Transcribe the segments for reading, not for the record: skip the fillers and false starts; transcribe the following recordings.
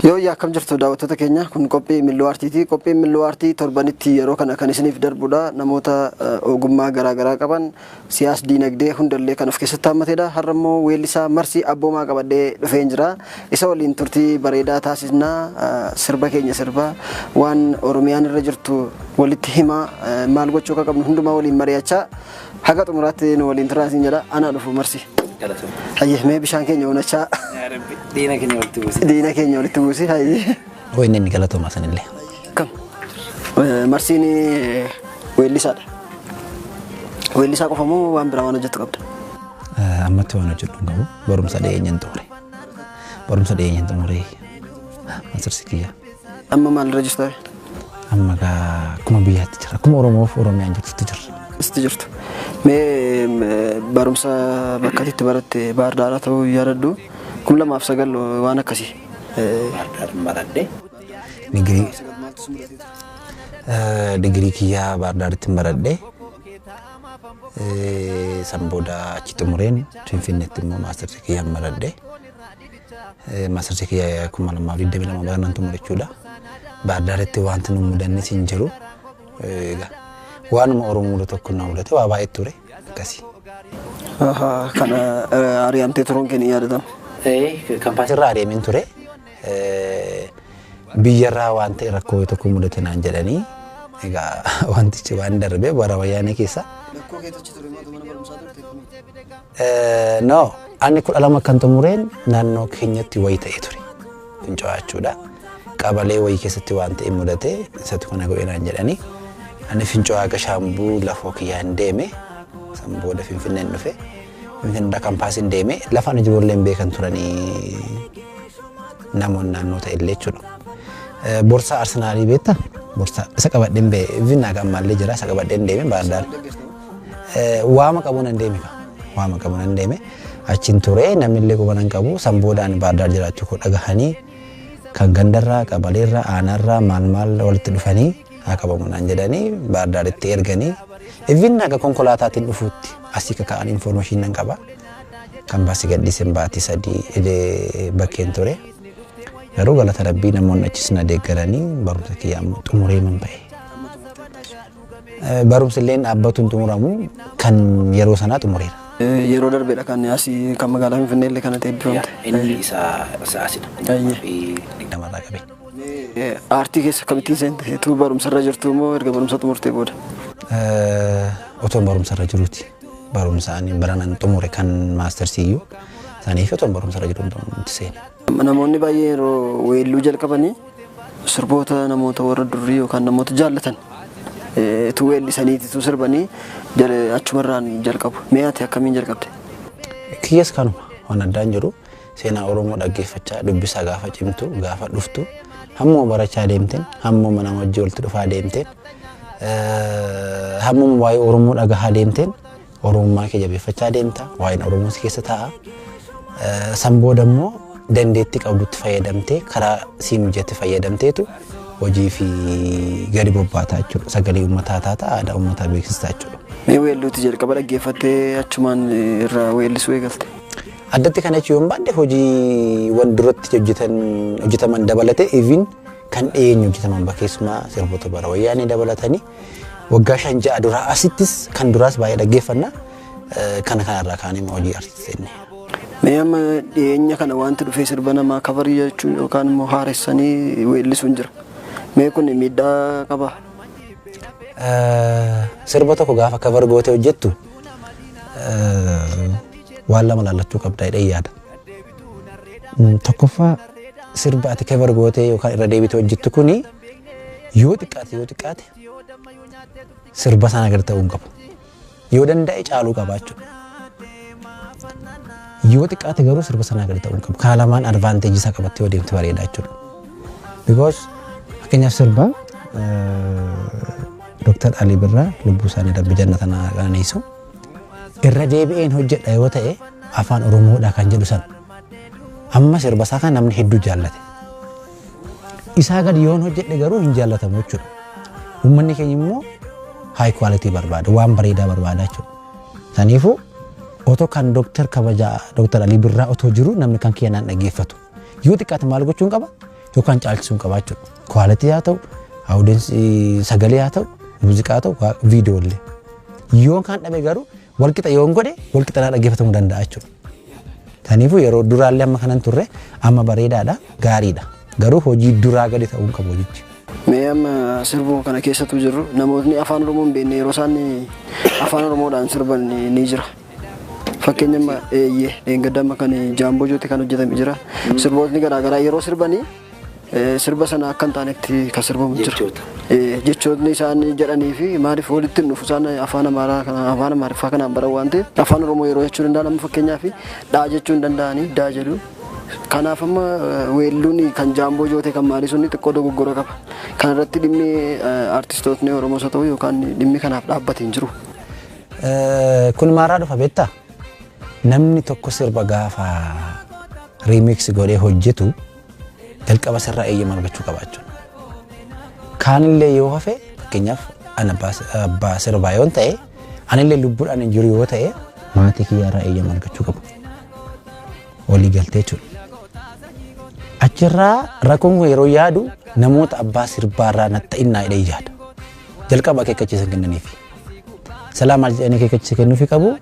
Yoo akkam jirtu daawwattoota keenya, kun qophii Milloo Aartiiti. Qophiin Milloo Aartii torbanitti yeroo kana kan isiniif darbudha. Namoota ogummaa garaagaraa qaban, siyaas diinagdee hundallee kan of keessatti hammatedha. Har'a immoo weellisaa Marsii Abboomaa qabadhee dhufeen jira. Isa waliin turtii bareedaa taasisnaa. Sirba keenya sirba waan Oromiyaan irra jirtu walitti himaa, maal gochuu akka qabnu hundumaa waliin mari'achaa haga xumuraatti nu waliin turaa isin jedha. Anaa dhufu, Marsii. Hayyee, mee bishaan keenya unachaa. Diina keenya walitti buusi. Diina keenya walitti buusi. Hayyee. Wayinni inni galatooma sanillee. Kam? Marsiin weellisaadha. Weellisaa qofa moo waan biraa waan hojjettu qabda? Ammatti waan hojjedhu hin qabu. Barumsa dhiyeenyan xumure. Barumsa dhiyeenyan xumure. Mastersi kiyya. Amma maal irra jirta? Amma gaa akkuma biyyaatti jira. Akkuma Oromoof Oromiyaan jirtutti jirra. Sitti jirtu. Mee barumsa bakka itti baratte Baahir Daaraa ta'uu yaadadhu. 2009 waan akkasii. Baradhe. Digirii kiyyaa Baahir Daaritti baradhe. San booda achi xumureen Finfinneetti immoo maastersi kiyyaan baradhe. Maastersi kiyya 2022 barannan xumure jechuudha. Baahir Daaritti wanti nu mudannis hin jiru. Egaa waanuma Oromoo mudatu tokko na mudate, waa baay'ee ture akkasii. Kana ari'amtee turuun kee ni yaadatama. Kampaasirraa adeemeen ture. Biyyarraa waan ta'e rakkoo tokko mudate naan jedhanii, egaa wantichi waan darbe bara wayyaanee keessa. Lakkoo keetichi ture moo mana barumsaa turte? No, ani 12 kan xumureen naannoo keenyatti wayii ta'e ture. Fincaa'aa jechuudha. Qabalee wayii keessatti waan ta'e mudate, isatu kana godhe naan jedhanii. Ani Fincaa'aa akka Shaambuu lafoo kiyyaan deeme. San booda Finfinneen dhufe. Finfinnee kampaasiin deeme. Lafa ani ijoolleen beekan turanii namoonni naannoo ta'e illee jechuudha. Borsaa Arsenaalii beektaa? Borsaa isa qabadheen ba'e. Vinnaa ammaallee jira, isa qabadheen deeme Baahir Daar. Waama qabu nan deeme. Waama qabu nan deeme. Achiin ture, namni illee quba nan qabu. San booda ani Baahir Daar jiraachuu koo dhagahanii kan gandarraa, qabaleerraa, aanaarraa maal maal walitti dhufanii haa qabamu naan jedhanii Baahir Daaritti erganii. Even haga konkolaataatiin dhufuutti asii kaka'an information nan qaba. Kan baasii gadhiisen baatii 3 bakkeen ture. Garuu galata Rabbii namoonni achis na deeggaranii barumsa kiyyaa immoo xumuree man ba'e. Barumsi illee dhaabbatu hin xumuramu, kan yeroo sanaa xumureera. Yeroo darbeedha kan asii kan magaalaa Finfinnee illee kanatti eebbifamte. Inni isa asidha. 20rraa qabe. Aartii keessa akkamittiin seente? Utuu barumsa irra jirtu moo erga barumsa xumurtee booda? Otoon barumsa irra jiruuti. Barumsa ani baranan xumure kan maastersiiyyuu. Saniif otoon barumsa irra jiru itti seene. Namoonni baay'ee yeroo weelluu jalqabanii sirboota namoota warra durii yookaan namoota jaallatan utuu weellisaniiti utuu sirbanii achumarraan jalqabu. Mee ati akkamiin jalqabde? Kiyyas kanuma, waan addaan jiru, seenaa Oromoo dhaggeeffachaa dubbisaa gaafa cimtu gaafa dhuftu, hammuma barachaa deemteen, hammuma nama wajjin walitti dhufaa deemteen, hammuma waa'ee Oromoo dhagahaa deemteen Oromummaa kee jabeeffachaa deemta, waa'een Oromoo si keessa taa'a. San booda immoo dandeettii qabdutti fayyadamtee, karaa sii mijate fayyadamteetu hojii fi gadi bobbaataa jechuudha. Sagalee uummataa taata, aadaa uummataa beeksistaa jechuudha. Mee weelluuti jalqaba dhaggeeffattee achumaan irraa weellisuu eegalte? Addatti kana jechuun yoon baadhe, hojiiwwan duratti hojjetaman dabalatee, even kan dhiyeenya hojjetaman keessumaa sirboota bara wayyaanee dabalatanii waggaa 5 6 duraa asittis kan duraas baay'ee dhaggeeffanna. Kana kanarraa kaanee hojii artistii seenne. Mee amma dhiyeenya kana wanti dhufee sirba namaa cover jechuun yookaan immoo haaressanii weellisuun jira. Mee kun miidhaa qabaa? Sirba tokko gaafa cover gootee hojjettu waan lama laallachuu qabda jedhee yaada. Tokkoffaa, Sirba ati cover gootee yookaan irra deebitee hojjettu kuni yoo xiqqaate sirba sana gadi ta'uu hin qabu. Yoo danda'e caaluu qaba jechuudha. Yoo xiqqaate garuu sirba sanaa gadi ta'uu hin qabu. Karaa lamaan advantage isaa qabattee yoo deemte bareeda jechuudha. Because fakkeenyaaf sirba Dr. Ali Birraa, lubbuu isaanii Rabbi jannata qananiisu, irra deebi'een hojjedha yoo ta'e, afaan Oromoodha kan jedhu sana. Amma sirba isaa kan namni hedduu jaallate. Isaa gadi yoon hojjedhe garuu hin jaallatamu jechuudha. Uummanni keenya immoo high quality barbaada, waan bareedaa barbaada jechuudha. Kanaafuu otoo kan Dooktar kabajaa Dooktar Alii Birraa otoo jiru namni kan keenyaan dhaggeeffatu. Yoo xiqqaate maal gochuun qaba? Yookaan caalchisuun qaba jechuudha. Quality haa ta'u, audience sagalee haa ta'u, muuziqaa haa ta'u, viidiyoo illee. Yoo kan dhabe garuu walqixa yoon godhe walqixa naa dhaggeeffatamuu danda'a jechuudha. Kanaafuu yeroo duraallee amma kanan turre amma bareedaadha, gaariidha. Garuu hojii duraa gadi ta'uu hin qabu hojichi. Mee amma sirbuma kana keessattuu jirru, namootni afaan Oromoo hin beekne yeroo isaan afaan Oromoodhaan sirban ni jira. Fakkeenya amma eeyyee dheengadda amma kan Jaamboo Joote kan hojjetame jira. Sirbootni garaagaraa yeroo sirbanii sirba sana akka hin taanetti kan sirbamu jira. Jechoota. Jechootni isaan jedhanii fi maaliif walitti hin dhufu? Isaan afaan Amaaraa kana, afaan Amaariffaa kanaan baran waan ta'eef, afaan Oromoo yeroo jechuu danda'an, amma fakkeenyaaf dhaa jechuu hin danda'anii daa jedhu. Kanaaf amma weelluun kan Jaamboo Jootee kan maalii sun xiqqoo dogoggora qaba. Kana irratti dhimmi artistootni Oromoos haa ta'u yookaan dhimmi kanaaf dhaabbate hin jiru. Kun maaraa dhufa beektaa? Namni tokko sirba gaafa remix godhee hojjetu jalqaba sirraa eeyyama argachuu qaba jechuudha. Kaanillee yoo hafe, fakkeenyaaf ani abbaa sirbaa yoon ta'e, anillee lubbuudhaan hin jiru yoo ta'e, maatii kiyyaarraa eeyyama argachuu qabu. Walii galtee jechuudha. Achirraa rakkoon kun yeroo yaadu namoota abbaa sirbaarraa natta'innaa jedhee yaada. Jalqaba akeekkachiisa kennaniifi. Salaa maal jedhanii akeekkachiisa kennuufi qabu?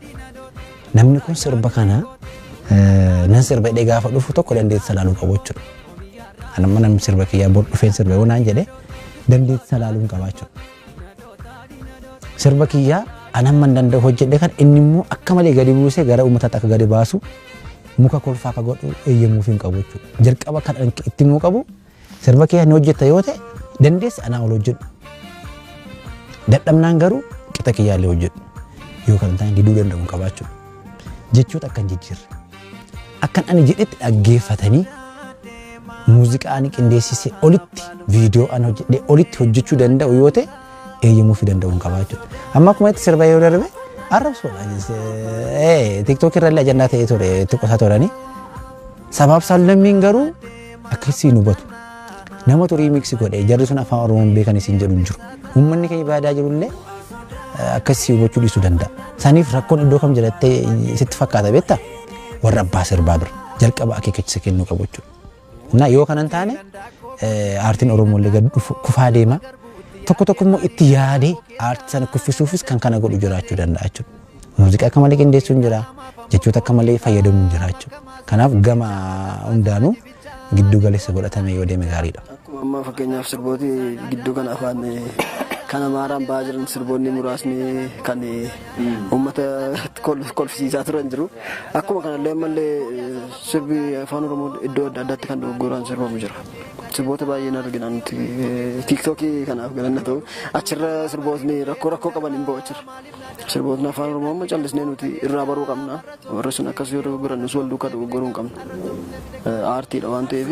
Namni kun sirba kana nan sirba jedhee gaafa dhufu tokko dandeettii salaaluu qabu jechuudha. Ani amma namni sirba kiyyaa bor dhufeen sirba yoo naan jedhe dandeettii salaaluu hin qaba jechuudha. Sirba kiyyaa ani amma hin danda'u hojjedhe kan inni immoo akka malee gadi buusee gara uummataatti akka gadi baasu, muka kolfaa akka godhu eeyyamuuf hin qabu jechuudha. Jalqaba kan itti himuu qabu, sirba kiyyaa ni hojjetta yoo ta'e dandeessi anaa ol hojjedhu. Dadhabnaan garuu qixa kiyyaallee hojjedhu. Yoo kan ta'an diduu danda'u hin qaba jechuudha. Jechoota akka hin jijjiirre. Akkan ani jedhetti dhaggeeffatanii muuziqaa ani qindeessisee olitti, viidiyoo ani hojjedhee olitti hojjechuu danda'u yoo ta'e eeyyamuufii danda'u hin qaba jechuudha. Amma akkuma itti sirba yeroo darbe arrabsoodha. TikTok irra illee ajandaa ta'ee ture, itti qosaa turanii. Sabaaf sablammiin garuu akkasiin hubatu. Namatu remix godhe, jarri sun afaan Oromoon beekan isin jedhu hin jiru. Uummanni keenya baadaa jirullee akkasii hubachuu dhiisuu danda'a. Saniif rakkoon iddoo kam jalattee sitti fakkaata beektaa? Warra abbaa sirbaa bira jalqaba akeekkachiisa kennuu qabu jechuudha. Na yoo kanan taane aartiin Oromoo illee gad dhufu kufaa deema. Tokko tokko immoo itti yaadee aartii sana kuffisuufis kan kana godhu jiraachuu danda'a jechuudha. Muuziqaa akka malee qindeessuun jira, jechoota akka malee fayyadamuun jira jechuudha. Kanaaf gama hundaanuu giddu galeessa godhatame yoo deeme gaariidha. Akkuma amma fakkeenyaaf sirbooti gidduu kana afaan kan Amaaraan ba'aa jiran, sirboonni muraasni kan uummata kolfisiisaa turan jiru. Akkuma kanallee ammallee sirbi afaan Oromoo iddoo adda addaatti kan dogoggoraan sirbamu jira. Sirboota baay'een argina nuti TikTokii, kanaaf galanna ta'u, achirra sirbootni rakkoo rakkoo qaban hin ba'u achirra. Sirbootni afaan Oromoo amma callisnee nuti irraa baruu qabna. Warri sun akkas yoo dogoggoran nus wal duukaa dogoggoruu hin qabnu. Aartiidha waan ta'eef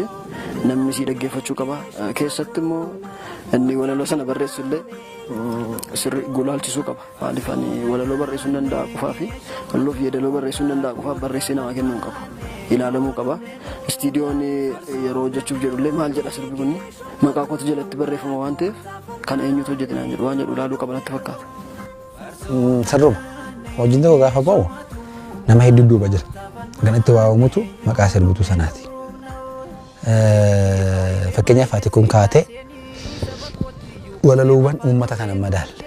namni sii dhaggeeffachuu qaba. Keessatti immoo inni walaloo sana barreessu illee sirri gulaalchisuu qaba. Maaliif ani walaloo barreessuu hin danda'a qofaa fi walaloo fi yeedaloo barreessuu hin danda'a qofaaf barreessee namaa kennuu hin qabu. Ilaalamuu qaba. Istiidiyoon yeroo hojjechuuf jedhullee maal jedha sirbi kun, maqaa kootu jalatti barreeffama waan ta'eef kan eenyutu hojjete naan jedhu waan jedhu ilaaluu qaba natti fakkaata. Sirruma. Hojiin tokko gaafa ba'u nama hedduu duuba jira. Kan itti waamamutu maqaa sirbituu sanaati. Fakkeenyaaf ati kun kaatee walaloowwan uummata kana madaalle,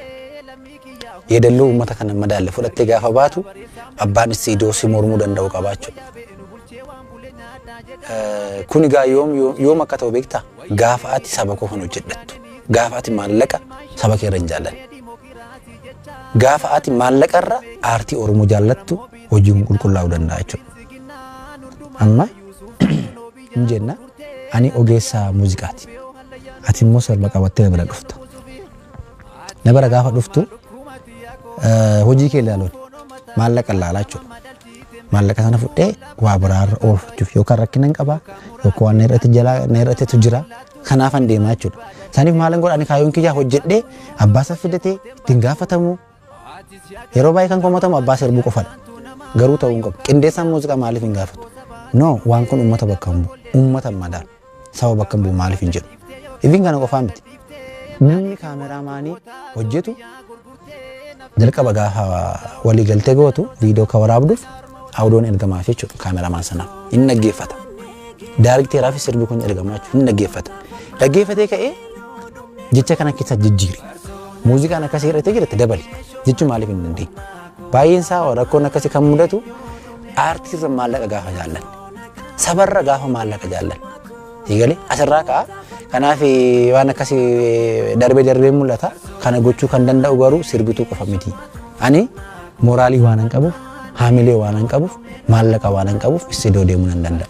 yeedalloo uummata kana madaalle fudhattee gaafa baatu abbaan istiidiyoo si mormuu danda'u qabaachuudha. Kun egaa yoom yoom akka ta'u beektaa? Gaafa ati saba koo kan hojjedhattu. Gaafa ati maallaqa saba kee irra hin jaallanne. Gaafa ati maallaqa irra aartii Oromoo jaallattu hojiin qulqullaa'uu danda'a jechuudha. Amma hin jenna. Ani ogeessa muuziqaati. Ati immoo sirba qabattee na bira dhufta. Na bira gaafa dhuftu hojii kee ilaaluun maallaqa ilaalaa jechuudha. Maallaqa sana fudhee waa biraarra oolfachuuf yookaan rakkina hin qabaa yookaan waan na irratti jalaa na irrattetu jira kanaafan deemaa jechuudha. Saniif maalan godha ani kaayyoon kiyyaa hojjedhee abbaa isa fidatee ittiin gaafatamu yeroo baay'ee kan komatamu abbaa sirbuu qofadha. Garuu ta'uu hin qabu. Qindeessaan muuziqaa maaliif hin gaafatu? No, waan kun uummata bakka hin bu'u. Uummata hin madaalu. Saba bakka hin bu'u maaliif hin jedhu. Ifin kana qofaa miti. Namni kaameraamaanii hojjetu jalqaba gaafa waliigaltee gootu viidiyoo kan waraabduuf audiyoon ergamaaf jechuudha kaameramaan sanaaf. Hin dhaggeeffata. Daarikteeraafis sirbi kun ergamaa jechuudha. Hin dhaggeeffata. Dhaggeeffatee ka'ee jecha kana keessa jijjiiri. Muuziqaan akkasii irratti jirti dabali. Jechuun maaliif hin dandeenye? Baay'een isaa rakkoon akkasii kan mudatu aartiirra maallaqa gaafa jaallanne. Sabarra gaafa maallaqa jaallanne. Eegalee asirraa ka'a. Kanaaf waan akkasii darbee darbee mul'ata. Kana gochuu kan danda'u garuu sirbituu qofa miti. Ani mooraalii waan hin qabuuf, haamilee waan hin qabuuf, maallaqa waan hin qabuuf istiidiyoo deemuu nan danda'a.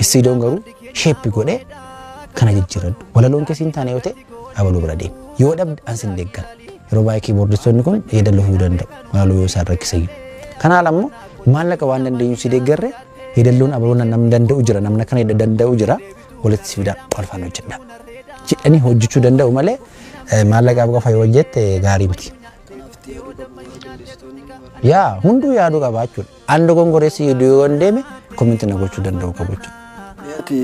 Istiidiyoon garuu shape godhee kana jijjiiradhu. Walaloon keessi hin taane yoo ta'e abaluu bira deemi. Yoo dhabde an sin deeggara. Yeroo baay'ee kiiboordistoonni kun yeedaloo fiduu danda'u. Walaloo yoo isaan rakkisa iyyuu. Kanaaf ammoo maallaqa waan dandeenyu si deeggarre yeedalloon abaluu namni danda'u jira. Namni akkana danda'u jira. Walitti si fidaa wal faana hojjedha. Jedhanii hojjechuu danda'u malee maallaqaaf qofa yoo hojjette gaarii miti. Yaa hunduu yaaduu qaba jechuudha. An dogongoreessi yoo hin deeme comment na gochuu danda'u qabu jechuudha. Ati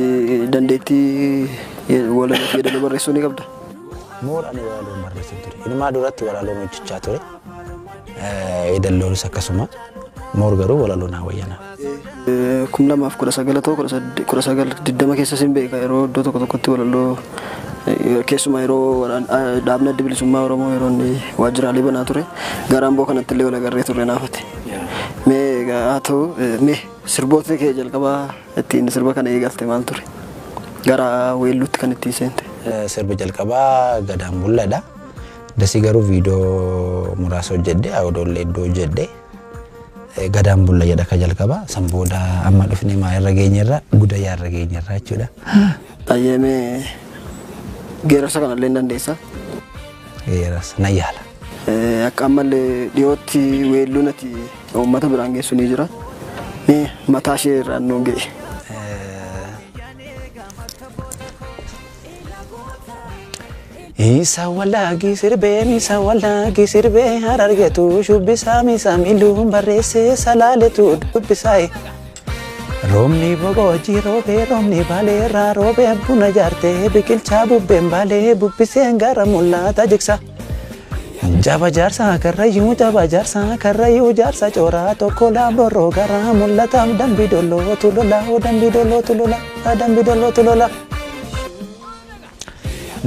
dandeettii walaloo fi yeedaloo barreessuu ni qabda? More ani walaloon barreessin ture. Inumaa duratti walaloon hojjechaa ture. Yeedalloonis akkasuma. More garuu walaloo naa wayyanaa. 2019 ta'u 19 20 keessa sin beeka yeroo iddoo tokko tokkotti walaloo keessumaa yeroo dhaabni Adda Bilisummaa Oromoo yeroo inni waajjiraalee banaa ture gara Amboo kanatti illee wal agarree turre naafate. Mee egaa haa ta'u mee sirbootni kee jalqabaa ittiin sirba kana eegalte maal ture? Gara weelluutti kan ittiin seente. Sirba jalqabaa Gadaan Bulladha. Dasii garuu viidiyoo muraasa hojjedhe, audiyoollee iddoo hojjedhe. Gadaan Bulla jedha ka jalqabaa. San booda amma dhufnee maalirra geenyerra Gudayyaa irra geenyerra jechuudha. Ayyee mee geerarsa kanallee hin dandeessaa? Geerarsa nan yaala. Akka ammallee dhiyootti weelluun ati uummata biraan geessu ni jira. Mee mataa ishee irraan nuun ga'e. Isa walaagi sirbee misa walaagi sirbee Harargeetu shubbisaa misa miluun barreessee salaaletu dubbisaa. Roobni boqojii roobee roobni baaleerraa roobee buna jaartee biqilchaa bubbeen baalee bubbiseen gara mul'ata jigsa. Jaba jaarsaa karrayyuu jaba jaarsaa karrayyuu jaarsa cooraa tokko laamborroo gara mul'ata dambi dollootu lola dambi dollootu lola dambi dollootu lola.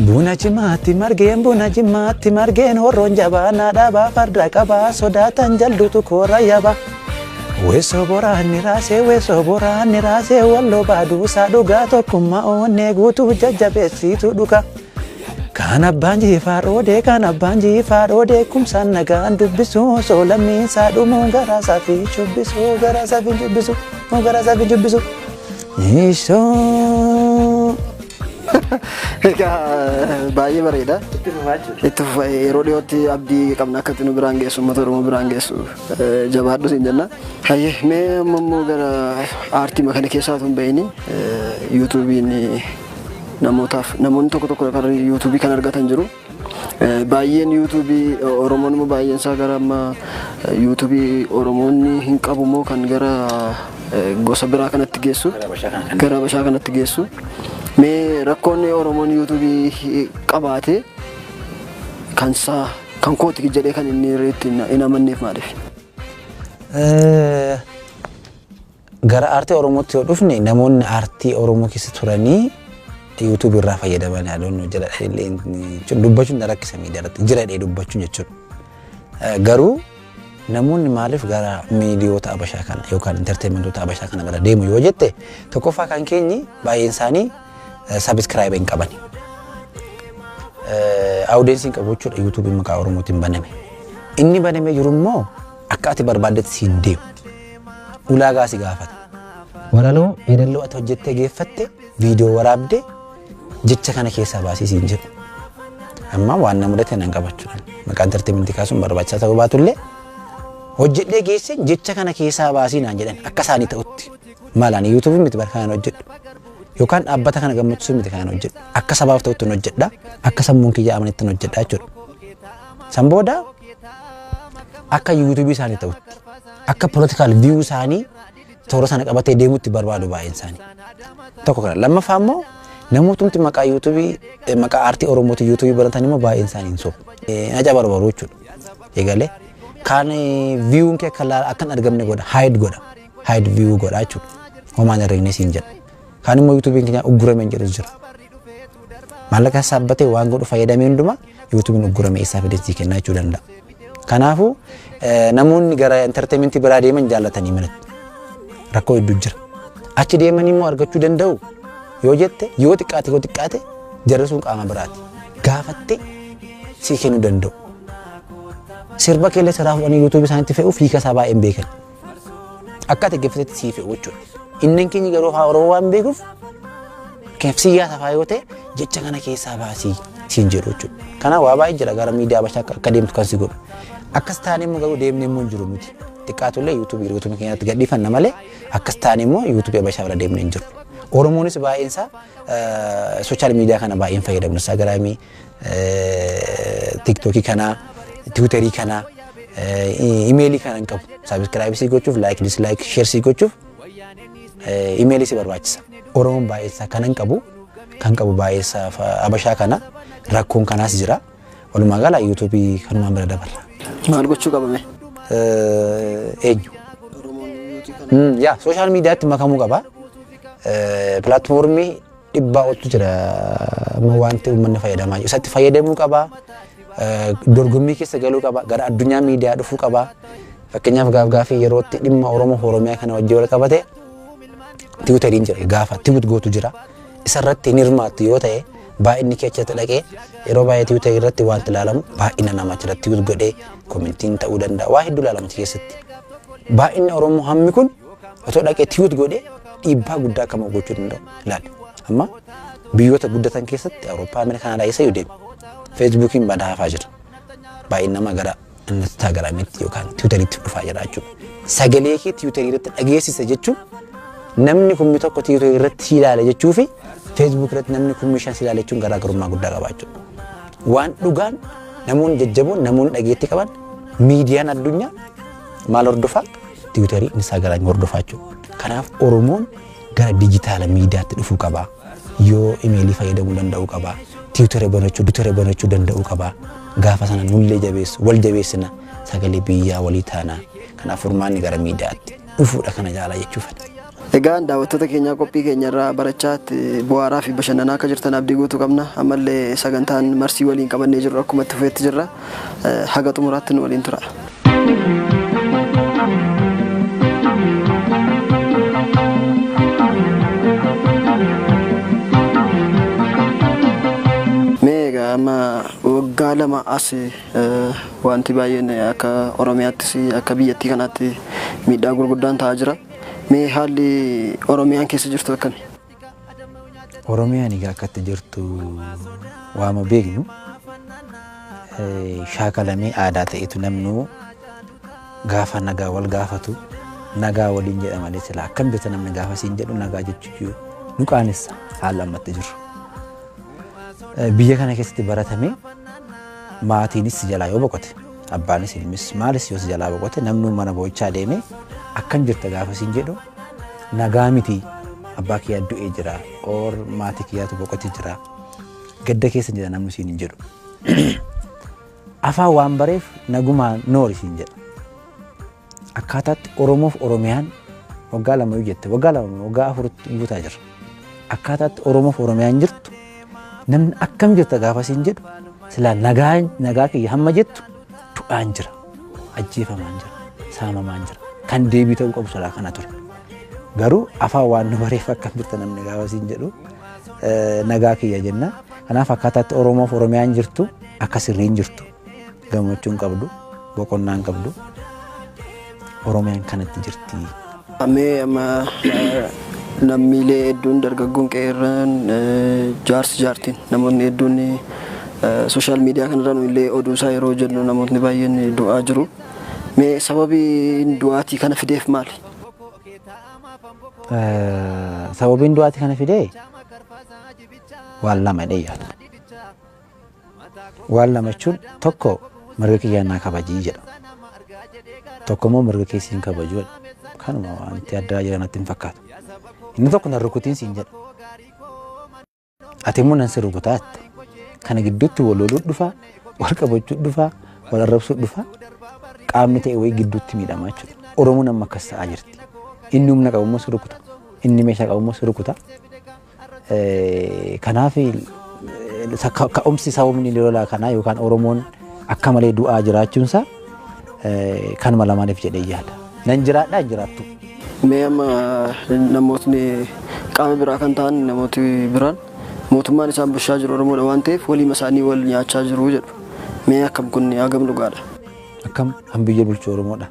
Buna jimaatti margeen buna jimaatti margeen horroon jabaa naadhabaa farda qabaa sodaatan jalduutu koora yaba. Weessoo boraanni raasee weessoo boraanni raasee walloo baaduusaa dhugaa tokkummaa onnee guutuu jajjabeessitu dhuga. Kan abbaan jiifaa dhoodee kan abbaan jiifaa dhoodee kumsaan nagaan dubbisuu osoo lammiinsaa dhumuu garaasaa fi shubbisuu garaasaa fi shubbisuu garaasaa fi shubbisuu. Ishoo. Egaa baay'ee bareeda. Itti fufa yeroo dhiyootti abdii qabna akka nu biraan geessu uummata Oromoo biraan geessu jabaadhu siin jenna. Hayyee mee amma immoo gara aartii kana keessaa otoo hin bahin yuutuubiin namootaaf namoonni tokko tokko kan yuutuubii kan argatan jiru. Baay'een yuutuubii Oromoon immoo baay'een isaa gara amma yuutuubii Oromoonni hin qabu moo kan gara gosa biraa kanatti geessu. Gara Habashaa kanatti geessu. Mee rakkoonni Oromoon yuutuubii qabaate kan isaa kan kooti jedhee kan inni irratti hin amanneef maaliif? Gara aartii Oromootti yoo dhufne namoonni aartii Oromoo keessa turanii yuutuubii irraa fayyadaman adoon jala illee dubbachuun na rakkisa miidiyaa irratti jira dhee dubbachuun jechuudha. Garuu namoonni maaliif gara miidiyoota Habashaa kana yookaan entertainmentoota Habashaa kana bira deemu yoo jette tokkoffaa kan keenyi baay'een isaanii subscribe hin qabani. Audience hin qabu jechuudha yuutuubiin maqaa Oromootiin baname. Inni banamee jiru immoo akka ati barbaaddetti siin deemu. Ulaagaa si gaafata. Walaloo yeedalloo ati hojjettee geeffatte viidiyoo waraabdee jecha kana keessaa baasii siin jedhu. Amma waan na mudate nan qabachuudhaan maqaa entertainmentii kaasuun barbaachisaa ta'uu baatullee hojjedhee geesseen jecha kana keessaa baasii naan jedhan akka isaanii ta'utti. Maalaan yuutuubii miti bara kanaan hojjedhu. Yookaan dhaabbata kana gammachisuu miti kanaan hojjedhu. Akka sabaaf ta'utti hin hojjedha. Akka sammuun kiyya amanetti hin hojjedha jechuudha. San booda akka yuutuubii isaanii ta'utti akka political view isaanii toora sana qabatee deemutti barbaadu baay'een isaanii. Tokko kana. Lammaffaa immoo namootni maqaa yuutuubii maqaa aartii Oromootiin yuutuubii baratan immoo baay'een isaanii hin sobu. Aja barbaadu jechuudha. Eegalee kaan viewun kee akka hin argamne godha hide godha. Hide view godha jechuudha. Homaan herreegne siin jedha. Kaan immoo yuutuubiin keenya uggurame hin jedhus jira. Maallaqa saabbatee waan godhu fayyadamee hundumaa yuutuubiin uggurame eessaa fidee sii kennaa jechuu danda'a. Kanaafuu namoonni gara entertainmentii biraa deeman jaallatanii manatti rakkoo hedduu jira. Achi deemanii immoo argachuu danda'u yoo jette yoo xiqqaate jarri sun qaama biraati. Gaafattee sii kennuu danda'u. Sirba keellee siraa fudhanii yuutuubii isaaniitti fe'uuf hiika isaa baay'een beekan. Akka ati geeffatetti sii fe'u jechuudha. Inni keenya garuu afaan Oromoo waan beekuuf siyaasa fa'aa yoo ta'e jecha kana keessaa baasii siin jedhu jechuudha. Kanaaf waa baay'ee jira gara miidiyaa Habashaa akka deemtu kan si godhu. Akkas taane immoo garuu deemnee immoo hin jiru miti. Xiqqaatullee yuutuubii yuutuubii keenyatti gadhiifanna malee akkas taane immoo yuutuubii Habashaa bira deemnee hin jiru. Oromoonis baay'een isaa sooshaal miidiyaa kana baay'een fayyadamu. Instaagiraamii, tiiktookii kanaa, tiwiitarii kanaa, imeelii kana hin qabu. Sabiskiraayibii gochuuf, laayik, dislaayik, sheersii gochuuf imeelii si barbaachisa. Oromoon baay'een isaa kana hin qabu. Kan qabu baay'ee isaa Habashaa kana rakkoon kanaas jira. Walumaa gala yuutuubii kanumaan bira dabarra. Maal gochuu qabame? Eenyu? Yaa sooshaal miidiyaatti makamuu qaba. Pilaatfoormii dhibbaa oltu jira wanti uummanni fayyadamaa jiru. Isatti fayyadamuu qaba. Dorgommii keessa galuu qaba. Gara addunyaa miidiyaa dhufuu qaba. Fakkeenyaaf gaaf gaafii yerootti dhimma Oromoo Oromiyaa kana wajjin wal qabate tiwiiteriin jira gaafa tiwiit gootu jira. Isarratti hin hirmaattu yoo ta'e baay'inni kee achirratti dhaqee yeroo baay'ee tiwiiterii irratti wanti ilaalamu baay'ina nama achirratti tiwiit godhee koomentiin ta'uu danda'a. Waa hedduu ilaalama achi keessatti. Baay'inni Oromoo hammi kun otoo dhaqee tiwiit godhee dhiibbaa guddaa akka gochuu danda'u ilaali. Amma biyyoota guddatan keessatti Awurooppaa, Ameerikaa, Kanaadaa eessa yoo deemu Feesbuukiin badaa hafaa jira. Baay'inni nama gara Instaagiraamiitti yookaan tiwiiteriitti dhufaa jira jechuudha. Sagalee kee tiwiiterii irratti dhageessisa jechuun namni kummi tokko tiwiiterii irratti si ilaale jechuu fi Feesbuuk irratti namni kummi shan si ilaale jechuun garaagarummaa guddaa qaba jechuudha. Waan dhugaan namoonni jajjaboon namoonni dhageettii qaban miidiyaan addunyaa maal hordofaa? Tiwiiterii, Instaagiraamii hordofaa jechuudha. Kanaaf Oromoon gara dijitaala miidiyaatti dhufuu qaba. Yoo imeelii fayyadamuu danda'uu qaba. Tiwiiterii banachuu danda'uu qaba. Gaafa sana nullee jabeessu, wal jabeessina sagalee biyyaa walii taana. Kanaaf furmaanni gara miidiyaatti dhufuudha kana jaalaa jechuufan. Egaa daawwattoota keenyaa qophii keenya irraa barachaa bu'aaraa fi bashannanaa akka jirtan abdii guutuu qabna. Ammallee sagantaan marsii waliin qabannee jirru akkuma itti fufeetti jirra. Haga xumuraatti nu waliin tura. Mee egaa amma waggaa lama as wanti baay'een akka Oromiyaattis akka biyyattii kanaatti miidhaa gurguddaan ta'aa jira. Mee haalli Oromiyaan keessa jirtu akkami? Oromiyaan egaa akkatti jirtu waama beeknu shaakalamee aadaa ta'etu namnu gaafa nagaa wal gaafatu nagaa waliin jedha malee sila akkam jirta namni gaafa siin jedhu nagaa jechuu nu qaanessa haala ammatti jirru. Biyya kana keessatti baratamee maatiinis si jalaa yoo boqote abbaanis ilmis maalis yoo si jalaa boqote namni mana boo'ichaa deemee akkam jirta gaafa siin jedhu nagaa miti abbaa kiyyaa du'ee jira or maatii kiyyaatu boqotee jira gadda keessa jira namni siin hin jedhu. Afaan waan bareef nagumaan noori siin jedha. Akkaataatti Oromoof Oromiyaan waggaa lama yoo jette waggaa lama waggaa afuritti guutaa jira. Akkaataatti Oromoof Oromiyaan jirtu namni akkam jirta gaafa siin jedhu silaa nagaa kiyya hamma jettu du'aan jira, ajjeefamaan jira, saamamaan jira. Kan deebii ta'uu qabu silaa kana ture. Garuu afaan waan nu bareef akkam jirta namni gaafa siin jedhu nagaa kiyya jenna. Kanaaf akkaataatti Oromoof Oromiyaan jirtu akka sirriin jirtu gammachuu hin qabdu, boqonnaa hin qabdu. Oromiyaan kanatti jirti. Mee amma lammiilee hedduun, dargaggoon, qeerran, jaarsi, jaartiin, namoonni hedduun social media kanarra nu illee oduu isaa yeroo jennu namootni baay'een du'aa jiru. Mee sababiin du'aatii kana fideef maali? Sababiin du'aatii kana fidee waan lama jedhee yaada. Waan lama jechuun tokko mirga kiyyaa naa kabajii jedha. Tokko immoo mirga kee siin kabajuu jedha. Kanuma wanti addaa jira natti hin fakkaatu. Inni tokko na rukutiin siin jedha. Ati immoo nan si rukutaa jetta. Kana gidduutti wal loluu dhufa, wal qabachuu dhufa, wal arrabsuu dhufa. Qaamni ta'e wayii gidduutti miidhamaa jechuudha. Oromoon amma akkas ta'aa jirti. Inni humna qabu immoo si rukuta. Inni meeshaa qabu immoo si rukuta. Kanaaf ka'umsi sababni lolaa kanaa yookaan Oromoon akka malee du'aa jiraachuunsaa kanuma lamaaniif jedhee yaada. Nan jiraadhaa hin jiraattu. Mee amma namootni qaama biraa kan ta'an, namooti biraan mootummaan isaan bulchaa jiru Oromoodha waan ta'eef waliima isaanii wal nyaachaa jiru jedhu. Mee akkam kun hagam dhugaadha? Akkam kan biyya bulchu Oromoodha?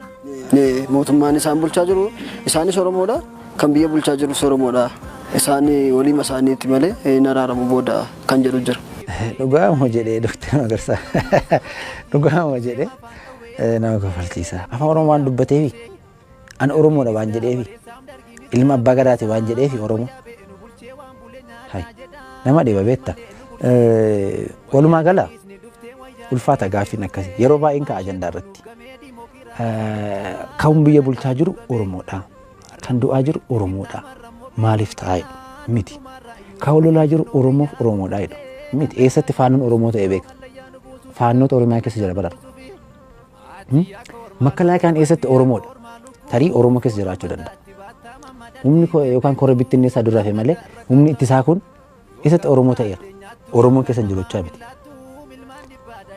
Mootummaan isaan bulchaa jiru isaanis Oromoodha, kan biyya bulchaa jirus Oromoodha. Isaan waliima isaaniitti malee hin araaramu booda kan jedhu jira. Dhugaa moo jedhee Dooktar Magarsaa. Dhugaa moo jedhee nama kafalchiisa. Afaan Oromoo waan dubbateefi, ani Oromoodha waan jedheefi, ilma abbaa gadaati waan jedheefi Oromoo. Hai, nama dhiba beekta. Walumaa gala ulfaata gaaffiin akkasii yeroo baay'een ka'a ajandaa irratti. Kan biyya bulchaa jiru Oromoodha. Kan du'aa jiru Oromoodha. Maaliif ta'aa jedhu miti. Kan lolaa jiru Oromoof Oromoodha jedhu miti. Eessatti faannoon Oromoo ta'e beeka? Faannoota Oromiyaa keessa jira bara. Makalaakaan eessatti Oromoodha? Tarii Oromoo keessa jiraachuu danda'a. Humni yookaan koree bittinneessaa dura hafe malee humni ittisaa kun eessatti Oromoo ta'eera? Oromoo keessa hin jiru jechaa miti.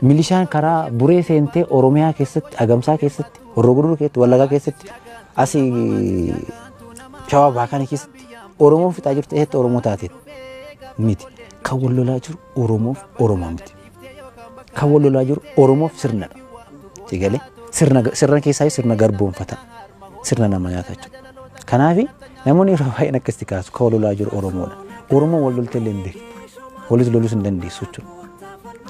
Milishaan karaa Buree seentee Oromiyaa keessatti, Agamsaa keessatti, Horroo Guduruu keessatti, Wallaggaa keessatti, asii Shawaa Bahaa kana keessatti Oromoo fixaa jirtu eessatti Oromoo taate miti. Kan wal lolaa jiru Oromoof Oromoo miti. Kan wal lolaa jiru Oromoof sirnadha. Sigalee sirna keessaa sirna garboomfata, sirna nama nyaata jechuudha. Kanaaf namoonni yeroo baay'een akkasitti kaasu, kan wal lolaa jiru Oromoodha. Oromoon wal loltee illee hin beektu. Walis lolus hin dandeessu jechuudha.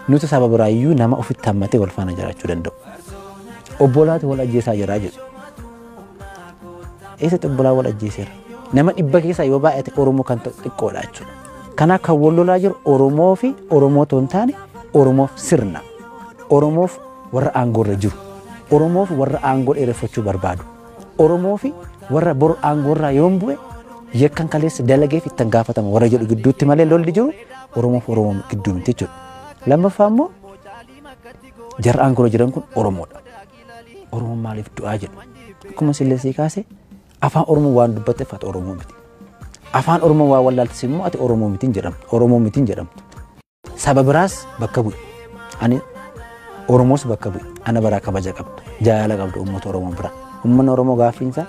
Nuti saba biraayyuu nama ofitti hammatee wal faana jiraachuu danda'u. Obbolaatu wal ajjeesaa jira jedhu. Eessatti obbolaa wal ajjeeseera? Nama 100 keessaa yoo baay'ate Oromoo kan ta'u xiqqoodha jechuudha. Kanaaf kan wal lolaa jiru Oromoo fi Oromoo otoo hin taane Oromoof sirna. Oromoof warra aangoorra jiru. Oromoof warra aangoo dheereffachuu barbaadu. Oromoo fi warra boru aangoorraa yoon bu'e yakkan kaleessa dalageef ittiin gaafatama warra jedhu gidduutti malee lolli jiru Oromoof Oromoo gidduu miti jechuudha. Lammaffaa immoo jarra aangoorra jiran kun Oromoodha. Oromoon maaliif du'aa jedhu. Akkuma Silleesii kaase, afaan Oromoo waan dubbatteef ati Oromoo miti. Afaan Oromoo waan wallaaltis immoo ati Oromoo miti hin jedhamtu. Oromoo miti hin jedhamtu. Saba biraas bakka bu'i. Ani Oromoos bakka bu'i. Ana biraa kabaja qabdu. Jaalala qabdu uummata Oromoo bira. Uummanni Oromoo gaaffiinsaa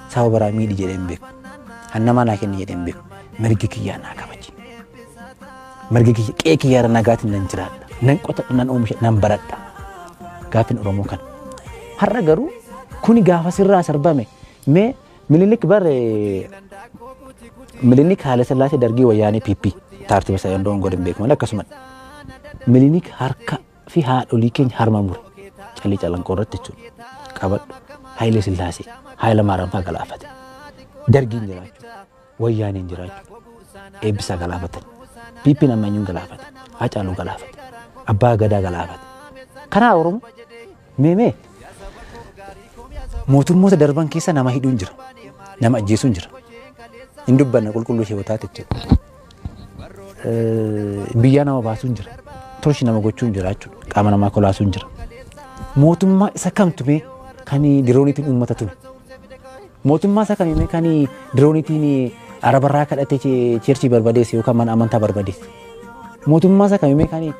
saba biraa miidhi jedhee hin beeku. Hannamaa naa kenni jedhee hin beeku. Mirgi kiyyaa naa kabaji. Mirgi kiyya, qe'ee kiyyaarra nagaatiin nan jiraadha. Nan qotadha, nan oomisha, nan baradha. Gaaffiin Oromoo kana. Har'a garuu kuni gaafa sirraa sarbame, mee Minilik bar, Minilik, Haile Sillaasee, Dargii, Wayyaanee, PP taartiba isaa yoon doon godhin beeku malee akkasuma. Minilik harka fi haadholii keenya harma mure Calii Calanqoo irratti jechuudha. Qabadhu, Haile Sillaasee, Haile Maariyaam fa'aa galaafate. Dargiin jiraachuu, Wayyaaneen jiraachuu, Eebbisaa galaafatan. PP'n amma eenyuun galaafate? Haacaaluu galaafate. Abbaa Gadaa galaafate. Karaa Oromoo mee mee mootummoota darban keessa nama hidhuun jira. Nama ajjeesuun jira. Hin dubbanna qulqulluu ishee taate jechuudha. Biyyaa nama baasuun jira. Torshi nama gochuun jira jechuudha. Qaama namaa kolaasuun jira. Mootummaa isa kamtu mee kan dirooniitiin uummata tume? Mootummaa isa kamii mee kan dirooniitiin arabarraa kadhatee cheerchii barbadeesse yookaan mana amantaa barbadeesse? Mootummaa isa kamii mee kan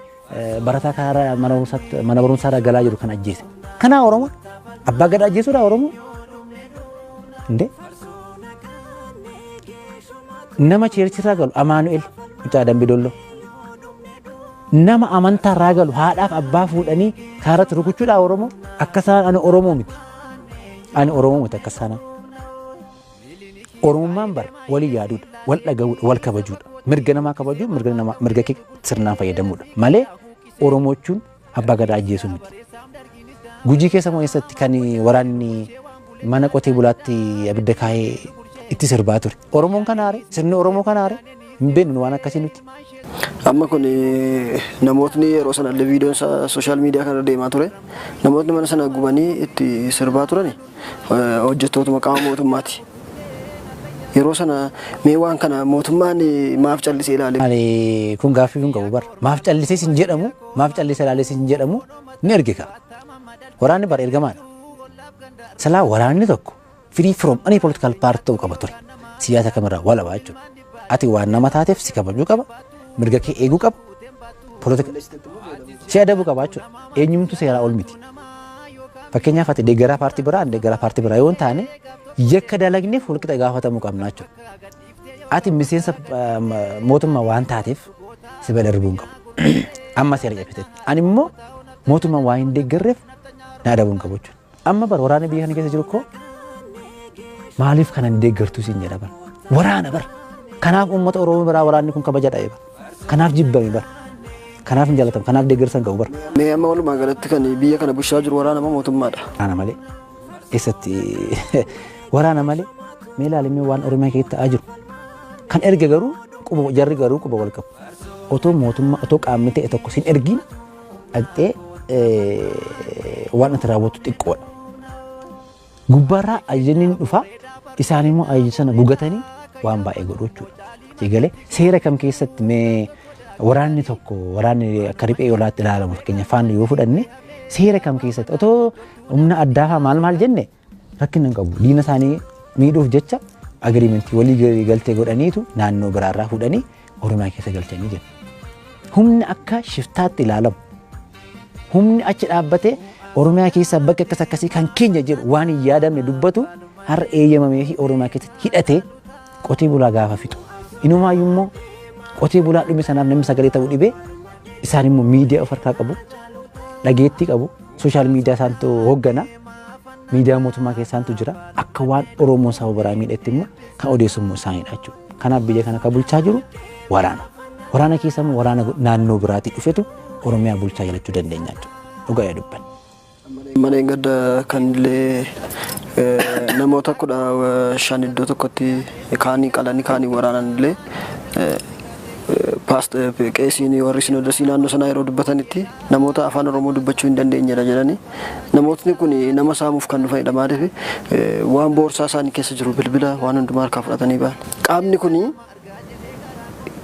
barataa karaa mana barumsaarraa galaa jiru kan ajjeese? Kanaa Oromoo abbaa gadaa ajjeesuudha Oromoo? Indee nama cheerchirraa galu, Amaanu'el mucaa Dambi Dolloo, nama amantaarraa galu haadhaaf abbaa fuudhanii kaaratti rukuchuudha Oromoo? Akka isaan ani Oromoo miti. Ani Oromoo miti akka isaan. Oromummaan bara walii yaaduudha, wal dhaga'uudha, wal kabajuudha. Mirga namaa kabajuu, mirga namaa mirga kee sirnaan fayyadamuudha. Malee Oromoo jechuun abbaa gadaa ajjeesuu miti. Gujii keessa moo eessatti kan waraanni mana qotee bulaatti abidda kaa'ee itti sirbaa ture. Oromoon kan aare, sirni Oromoo kan aare hin beeknu waan akkasii nuti. Amma kun namootni yeroo sana illee viidiyoon isaa social media kanarra deemaa ture. Namootni mana sana gubanii itti sirbaa turan hojjettootuma qaama mootummaati. Yeroo sana mee waan kana mootummaan maaf callisee ilaale? Maali kun gaaffii kun qabu bara. Maaf callisee sin jedhamu, maaf callisee ilaalee sin jedhamu ni erge ka. Waraanni bara ergamaadha. Silaa waraanni tokko free from any political party ta'uu qaba ture. Siyaasa kamirraa walabaa jechuudha. Ati waan nama taateef si kabajuu qaba, mirga kee eeguu qaba, politika si adabuu qaba jechuudha. Eenyumtu seeraa ol miti. Fakkeenyaaf ati deeggaraa paartii biraa, ani deeggaraa paartii biraa yoo hin taane yakka dalagneef walqixa gaafatamuu qabna jechuudha. Ati miseensa mootummaa waan taateef si bira darbuu hin qabu. Amma seera cabsiteetti. Ani immoo mootummaa waan hin deeggarreef na adabuu hin qabu jechuudha. Amma bara waraana biyya kana keessa jiru koo maaliif kana hin deeggartuu siin jedha bara. Waraana bara. Kanaaf uummata Oromoo biraa waraanni kun kabaja dhabe bara. Kanaaf jibbame bara. Kanaaf hin jaallatamu. Kanaaf deeggarsa hin qabu bara. Mee amma walumaa galatti kan biyya kana bulchaa jiru waraana moo mootummaadha? Waraana malee eessatti waraana malee mee ilaalimee waan Oromiyaa keessatti ta'aa jiru. Kan erge garuu quba jarri garuu quba wal qabu. Otoo mootummaa otoo qaamni ta'e tokko sin ergiin dhaqxee waan ati raawwattu xiqqoodha. Gubbaarraa ajajni ni dhufa isaan immoo ajaja sana gugatanii waan baay'ee godhu jechuudha. Eegalee seera kam keessatti mee waraanni tokko waraanni akka riphee olaatti ilaalamu fakkeenya faanni yoo fudhanne seera kam keessatti otoo humna addaa fa'aa maal maal jenne rakkina hin qabu. Diina isaanii miidhuuf jecha agreement walii galtee godhaniitu naannoo biraarraa fuudhanii Oromiyaa keessa galchanii jiru. Humni akka shiftaatti ilaalamu. Humni achi dhaabbatee Oromiyaa keessa bakka akkas akkasii kan keenya jedhu waan hin yaadamne dubbatu har'a eeyyamamee fi Oromiyaa keessatti hidhatee qotee bulaa gaafa fixu. Inumaayyuu immoo qotee bulaa dhume sanaaf namni sagalee ta'uu dhibee isaan immoo miidiyaa of harkaa qabu, dhageettii qabu, social media isaantu hooggana, miidiyaa mootummaa keessaantu jira. Akka waan Oromoon saba biraa miidhetti immoo kan odeessu immoo isaanidha jechuudha. Kanaaf biyya kana kan bulchaa jiru waraana. Waraana keessa immoo waraana naannoo biraatii dhufetu Oromiyaa bulchaa jira dandeenya jechuudha. Dhugaa yaa dubban. Mana gadda kan illee namoota 15 iddoo tokkotti kaanii qalanii kaanii waraanan illee qeesiin warri sinodosii naannoo sanaa yeroo dubbatanitti namoota afaan Oromoo dubbachuu hin dandeenyedha jedhanii namootni kun nama saamuuf kan dhufanidha maaliif waan boorsaa isaanii keessa jiru bilbila waan hundumaa harkaa fudhatanii ba'an. Qaamni kun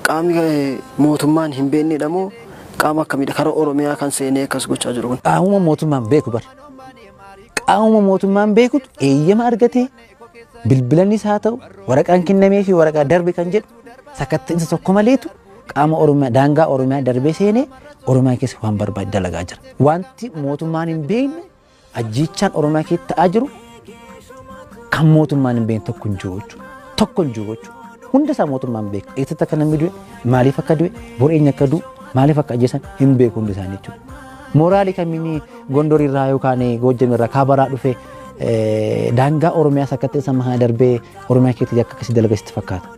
qaamni mootummaan hin beeknedha moo qaama akkamiidha karaa Oromiyaa kan seenee akkas gochaa jiru kun? Qaamuma mootummaan beeku bara. Qaamuma mootummaan beekutu eeyyama argatee bilbilanis haa ta'u waraqaan kennamee fi waraqaa darbe kan jedhu sakatta'insa tokko maleetu qaama Oromiyaa daangaa Oromiyaa darbee seenee Oromiyaa keessa waan barbaade dalagaa jira. Wanti mootummaan hin beekne ajjeechaan Oromiyaa keessa ta'aa jiru kan mootummaan hin beekne tokko hin jiru jechuudha. Tokko hin jiru jechuudha. Hunda isaa mootummaan beeka. Eessatti akka namni du'e, maaliif akka du'e, bor eenyu akka du'u, maaliif akka ajjeesan hin beeku hundi isaanii jechuudha. Mooraalii kamiin Gondor irraa yookaan Goojjam irraa kaabaraa dhufe daangaa Oromiyaa sakkattee sama kana darbee Oromiyaa keessatti akka akkasii dalaga sitti fakkaata.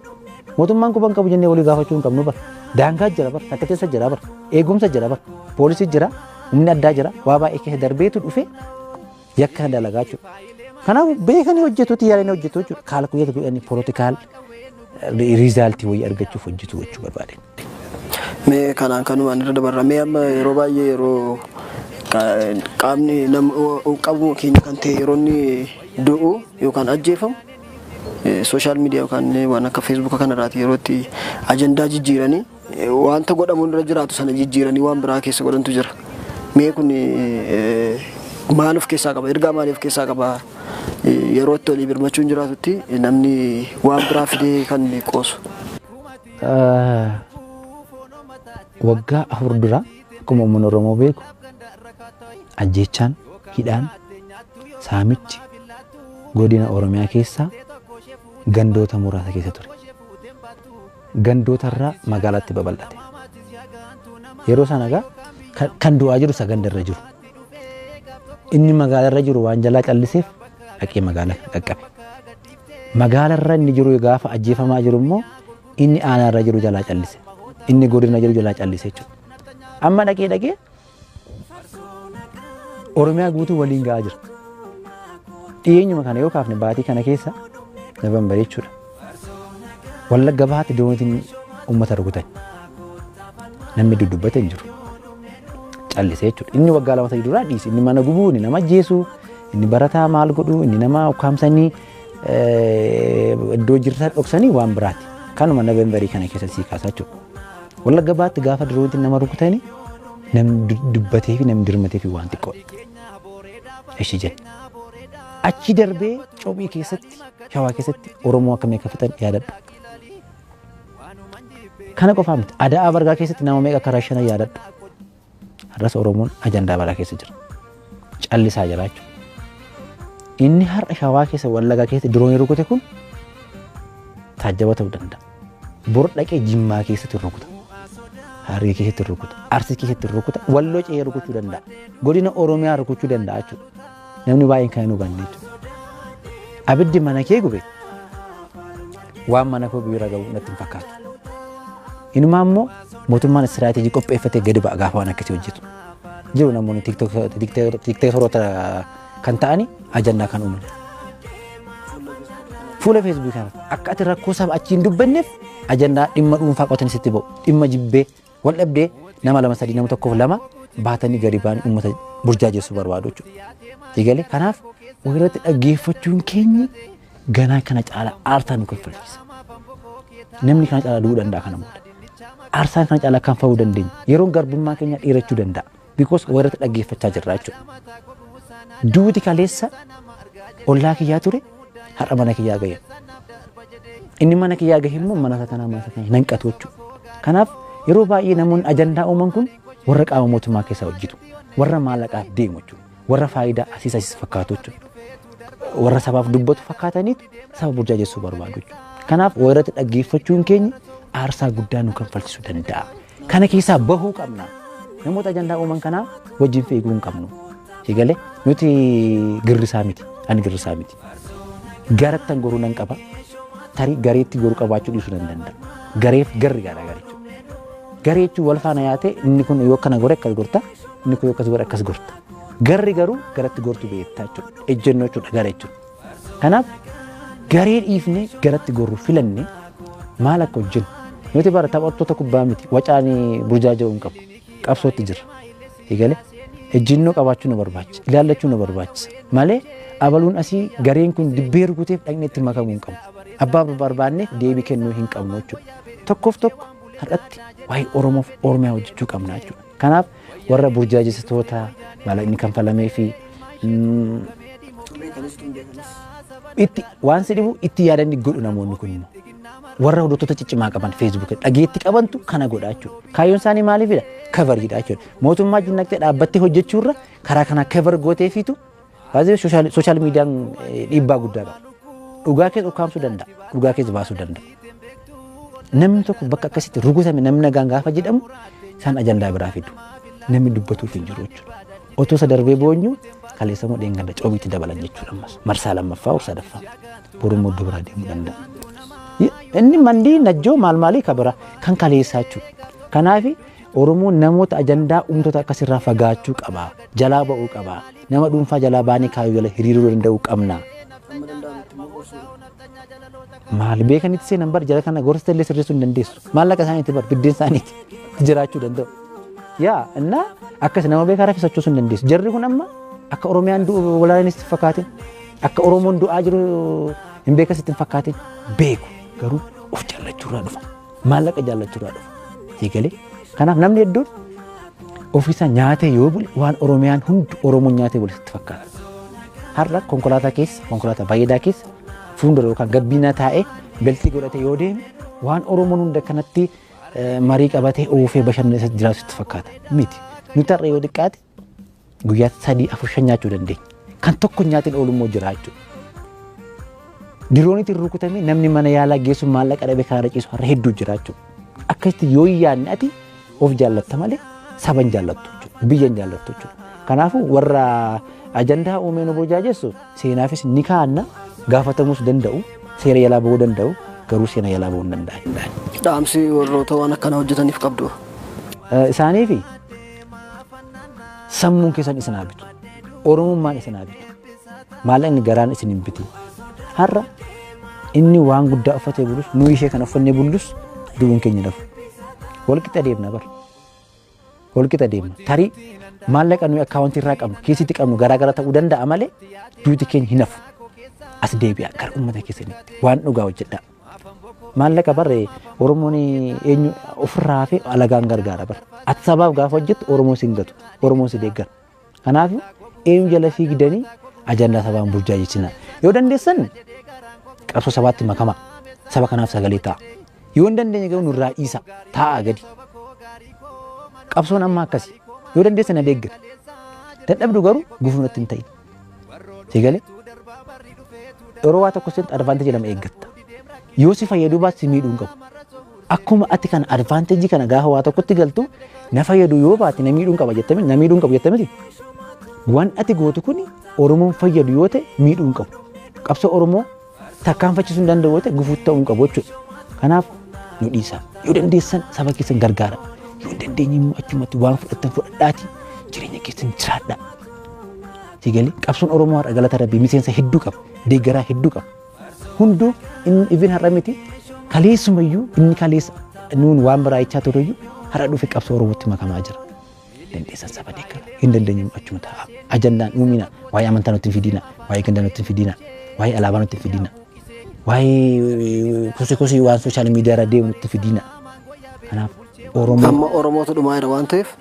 Mootummaan quban qabu jennee walii gaafachuu hin qabnu bara. Daangaa jira bara, sakkatteessa jira bara, eegumsa jira bara, poolisii jira, humni addaa jira, waa baay'ee keessa darbeetu dhufe yakka dalagaa jechuudha. Kanaaf beekanii hojjetuuti yaalanii hojjetu jechuudha. Calculate godhanii political result wayii argachuuf hojjetu jechuu barbaade. Mee kanaan kanumaan irra dabarra. Mee amma yeroo baay'ee yeroo qaamni qabuma keenya kan ta'e yeroo inni du'u yookaan ajjeefamu social media yookaan waan akka feesbuuka kanarraati yeroo itti ajandaa jijjiiranii wanta godhamu irra jiraatu sana jijjiiranii waan biraa keessa godhantu jira. Mee kun maal of keessaa qaba? Ergaa maalii of keessaa qaba? Yeroo itti walii birmachuun jiraatutti namni waan biraa fidee kan qoosu. Waggaa 4 dura akkuma uummanni Oromoo beeku ajjeechaan, hidhaan, saamichi godina Oromiyaa keessaa gandoota muraasa keessa ture. Gandoota irraa magaalaatti babal'ate. Yeroo sana egaa kan du'aa jiru isa gandarra jiru. Inni magaalarra jiru waan jalaa calliseef dhaqee magaalaa qaqqabe. Magaalarra inni jiru gaafa ajjeefamaa jiru immoo inni aanaarra jiru jalaa callise. Inni godina jiru jalaa callise jechuudha. Amma dhaqee dhaqee Oromiyaa guutuu waliin ga'aa jira. Dhiyeenyuma kana yoo kaafne baatii kana keessa November jechuudha. Wallagga Bahaatti doonitiin uummata rukutan. Namni duddubbate hin jiru. Callisee jechuudha. Inni waggaa 2-3 duraa dhiisi. Inni mana gubuu, inni nama ajjeesuu, inni barataa maal godhuu, inni nama ukkaamsanii iddoo jirtan dhoksanii waan biraati. Kanuma Novemberii kana keessa sii kaasaa jechuudha. Wallagga Bahaatti gaafa diroonitiin nama rukutanii namni dubbatee fi namni dirmatee fi waan xiqqoodha. Ishi jenna. Achi darbee Cophii keessatti, Shawaa keessatti Oromoo akka meeqa fixan yaadadhu. Kana qofaa miti. Ada'aa Bargaa keessatti nama meeqa akka rashanan yaadadhu. Har'as Oromoon ajandaa baraa keessa jira. Callisaa jira jechuudha. Inni har'a Shawaa keessa Wallaggaa keessatti diroonii rukute kun taajjaba ta'uu danda'a. Bor dhaqee Jimmaa keessatti rukuta. Harargee keessatti rukuta. Arsii keessatti rukuta. Walloo ce'ee rukuchuu danda'a. Godina Oromiyaa rukuchuu danda'a jechuudha. Namni baay'een kan hin hubanne jechuudha. Abiddi mana kee gube waan mana koo bira gahu natti hin fakkaatu. Inumaa immoo mootummaan istiraateejii qopheeffatee gadi ba'a gaafa waan akkasii hojjetu. Jiru namoonni tiiktookoroota kan ta'ani ajandaa kan uuman. Fuula Feesbuukii kanarratti akka ati rakkoo saba achi hin dubbanneef ajandaa dhimma dhuunfaa qotanii sitti ba'u. Dhimma jibbee wal dhabdee nama 2 3 nama 1 2 baatanii gadi ba'anii uummata burjaajessuu barbaadu jechuudha. Eegalee kanaaf walirratti dhaggeeffachuun keenya ganaa kana caalaa aarsaa nu kaffalchiisa. Namni kana caalaa du'uu danda'a kana booda. Aarsaan kana caalaa kan fa'uu dandeenya. Yeroon garbummaa keenya dheerachuu danda'a. Because walirratti dhaggeeffachaa jirra jechuudha. Duuti kaleessa ollaa kiyyaa ture har'a mana kiyyaa gahe. Inni mana kiyyaa gahe immoo mana isaa kanaa mana isaa kanaa nanqatu jechuudha. Kanaaf yeroo baay'ee namoonni ajandaa uuman kun warra qaama mootummaa keessaa hojjetu, warra maallaqaaf deemu jechuudha, warra faayidaa asiis asiis fakkaatu jechuudha. Warra sabaaf dubbatu fakkaataniitu saba burjaajessuu barbaadu jechuudha. Kanaaf walirratti dhaggeeffachuun keenya aarsaa guddaa nu kanfalchisuu danda'a. Kana keessaa bahuu qabna. Namoota ajandaa uuman kanaa wajjin fiiguu hin qabnu. Eegalee nuti girrisaa miti. Ani girrisaa miti. Garattan goruu nan qaba. Tarii gareetti goruu qabaachuu dhiisuu nan danda'a. Gareef garri garaa jechuudha. Garee jechuun wal faana yaatee inni kun yoo akkana gore akkas gorta, inni kun yoo akkas gore akkas gorta. Garri garuu garatti gortu beektaa jechuudha. Ejjennoo jechuudha gara jechuudha. Kanaaf garee dhiifnee garatti gorru filanne maal akka hojjennu. Nuti bara taphattoota kubbaa miti. Wacaan burjaaja'uu hin qabu. Qabsootti jirra. Eegalee ejjennoo qabaachuu nu barbaachisa. Ilaallachuu nu barbaachisa. Malee abaluun asii gareen kun dibbee rukuteef dhaqnee itti makamuu hin qabu. Abbaa barbaanneef deebii kennuu hin qabnu jechuudha. Tokkoof tokko har'atti waa'ee Oromoof Oromiyaa hojjechuu qabna jechuudha. Kanaaf warra burjaajessitoota maallaqni kanfalamee fi itti waan si dhibu itti yaadanii godhu namoonni kun immoo. Warra hordoftoota ciccimaa qaban Feesbuukii dhageetti qabantu kana godha jechuudha. Kaayyoon isaanii maaliifidha? Kavariidha jechuudha. Mootummaa jinnaqxee dhaabbattee hojjechuurra karaa kanaa kavar gooteefiitu baay'ee sooshaal miidiyaan dhiibbaa guddaa qaba. Dhugaa keessa ukkaamsuu danda'a. Dhugaa keessa baasuu danda'a. Namni tokko bakka akkasitti rukutame namni nagaan gaafa jedhamu isaan ajandaa biraa fidu. Namni dubbatuuf hin jiru jechuudha. Otoo isa darbee boonyu kaleessa immoo dheengadda coobiitti dabalan jechuudha ammas. Marsaa lammaffaa or sadaffaa. Boruu immoo iddoo biraa deemuu danda'a. Inni mandii najjoo maal maalii ka biraa kan kaleessaa jechuudha. Kanaaf Oromoon namoota ajandaa uumtoota akkasirraa fagaachuu qaba. Jalaa ba'uu qaba. Nama dhuunfaa jalaa baanee kaayyoo jala hiriiruu danda'uu qabna. Maal beekanitti seenan bar jala kana gorsa illee sirreessuu hin dandeessu. Maallaqa isaaniitti bar biddeen isaaniitti jiraachuu danda'u. Yaa innaa akkas nama beekaa rafi sochoosuu hin dandeessu. Jarri kun amma akka Oromiyaan du'u walaalaniis itti fakkaatin. Akka Oromoon du'aa jiru hin beekas itti hin fakkaatin. Beeku garuu of jaallachuurraa dhufa. Maallaqa jaallachuurraa dhufa. Eegalee kanaaf namni hedduun ofiisaa nyaatee yoo bule waan Oromiyaan hundi Oromoon nyaatee bule sitti fakkaata. Har'a konkolaataa keessa konkolaataa bareedaa keessa fuuldura yookaan gabbiinaa taa'ee beltii godhatee yoo deeme waan Oromoon hunda kanatti marii qabatee oofee bashannana isa jiraatu sitti fakkaata. Miti. Nuti har'a yoo xiqqaate guyyaa 3 4 5 nyaachuu dandeenya. Kan tokko nyaatiin oolu immoo jira jechuudha. Dirooniitiin rukutamee namni mana yaalaa geessu maallaqa dhabe karaa ciisu har'a hedduu jira jechuudha. Akkasitti yoo yaadne ati of jaallatta malee saba hin jaallattu jechuudha. Biyya hin jaallattu jechuudha. Kanaafuu warra ajandaa uumee nu burjaajessu seenaafis ni kaa'anna gaafatamuus danda'u. Seera jalaa bahuu danda'u, garuu seena jalaa bahuu hin danda'an. Dhaamsi warroota waan akkanaa hojjetaniif qabdu. Isaaniif sammuun keessan isin haa bitu. Oromummaan isin haa bitu. Maallaqni garaan isin hin bitu. Har'a inni waan guddaa uffatee bulus, nuyi ishee kan uffannee bullus du'uun keenya lafu. Walqixa deemna bara. Walqixa deemna. Tarii maallaqa nuyi akkaawwantii irraa qabnu, keessitti qabnu garaagara ta'uu danda'a malee duuti keenya hin hafu. As deebi'a gara uummata keessanitti waan dhugaa hojjedhaa. Maallaqa barree Oromoon eenyu ofirraa hafee alagaan gargaara bara. Ati sabaaf gaafa hojjettu Oromoon si hin gatu, Oromoon si deeggara. Kanaaf eenyu jala fiigdanii ajandaa sabaan burjaajessina. Yoo dandeessan qabsoo sabaatti makamaa, saba kanaaf sagalee ta'a. Yoo hin dandeenye garuu nurraa dhiisa, taa'aa gadi. Qabsoon amma akkasi. Yoo dandeessan na deeggara. Dadhabdu garuu gufuu natti hin ta'in. Sagalee yeroo waa tokko seentu advantage lama eeggatta. Yoo si fayyaduu baate si miidhuu hin qabu. Akkuma ati kana advantage kana gaafa waa tokkotti galtu na fayyadu yoo baate na miidhuu hin qaba jettami, na miidhuu hin qabu jettamiti. Waan ati gootu kuni Oromoon fayyadu yoo ta'e miidhuu hin qabu. Qabsoo Oromoo takkaanfachiisuu hin danda'u yoo ta'e gufuu ta'uu hin qabu jechuudha. Kanaaf nu dhiisaa. Yoo dandeessan saba keessan gargaara. Yoo hin dandeenye immoo achumatti waan fudhattan fudhadhaati jireenya keessan jiraadhaa. Sigalee qabsoon Oromoo har'a galata Rabbii miseensa hedduu qaba. Deeggaraa hedduu qaba. Hunduu inni even har'a miti kaleessumayyuu inni kaleessa nuun waan biraa jechaa tureyyuu har'a dhufe qabsoo Oromootti makamaa jira. Dandeessan saba deeggara. Hin dandeenye immoo achuma taa'a. Ajandaan uumina. Waa'ee amantaa nutti hin fidina. Waa'ee ganda nutti hin fidina. Waa'ee alaabaa nutti hin fidina. Waa'ee kosii kosii waan social media irra deemu nutti fidina. Kanaaf Oromoo Amma Oromootu dhumaa jira waan ta'eef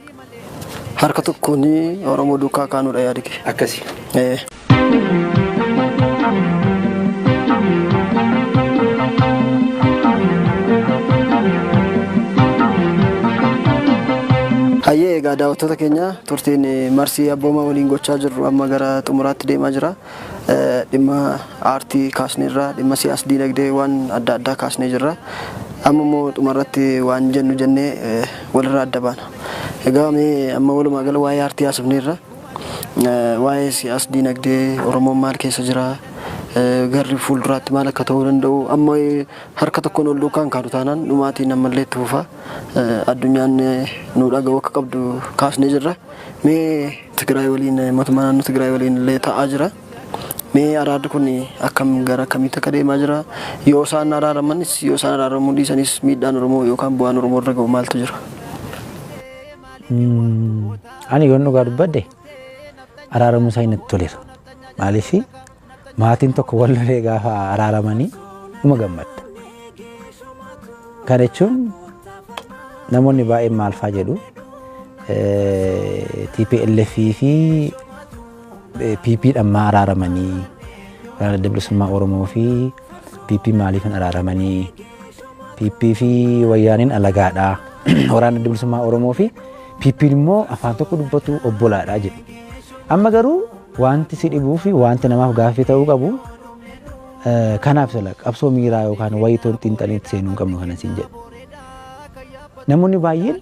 harka tokkoon Oromoo duukaa kaanuudha yaadi kee. Akkasi. Hayyee, egaa daawwattoota keenya, turtiin marsii Abboomaa waliin gochaa jirru amma gara xumuraatti deemaa jira. Dhimma aartii kaasneerra, dhimma siyaas diinagdee waan adda addaa kaasnee jirra. Amma immoo dhumarratti waan jennu jennee walirraa adda baana. Egaa mee amma walumaa gala waa'ee aartii haasofneerra. Waa'ee siyaas diinagdee Oromoon maal keessa jira? Garri fuulduraatti maal akka ta'uu danda'u, amma harka tokkoon ol duukaan kaanu taanaan dhumaatiin ammallee itti fufa. Addunyaan nu dhaga'u akka qabdu kaasnee jirra. Mee Tigraay waliin, mootummaa naannoo Tigraay waliin illee ta'aa jira. Mee araarri kun akkam, gara akkamiitti akka deemaa jira? Yoo isaan araaramanis, yoo isaan araaramuu dhiisanis, miidhaan Oromoo yookaan bu'aan Oromoo irra ga'u maaltu jira? Ani yoon dhugaa dubbadde araaramuu isaa natti toleera. Maaliif, maatiin tokko wal lolee gaafa araaramanii dhuma gammadda. Kana jechuun namoonni baay'een maal faa jedhu, TPLF fi PP dhammaa araaramanii, Waraana Adda Bilisummaa Oromoo fi PP maaliif hin araaramanii, PP fi Wayyaaniin alagaadha. Waraana Adda Bilisummaa Oromoo fi PP immoo afaan tokko dubbatu, obbolaadha jedhu. Amma garuu wanti si dhibuu fi wanti namaaf gaaffii ta'uu qabu, kanaaf sila qabsoo miiraa yookaan wayitoon xiinxaliitti seenuu hin qabnu kana siin jedhu. Namoonni baay'een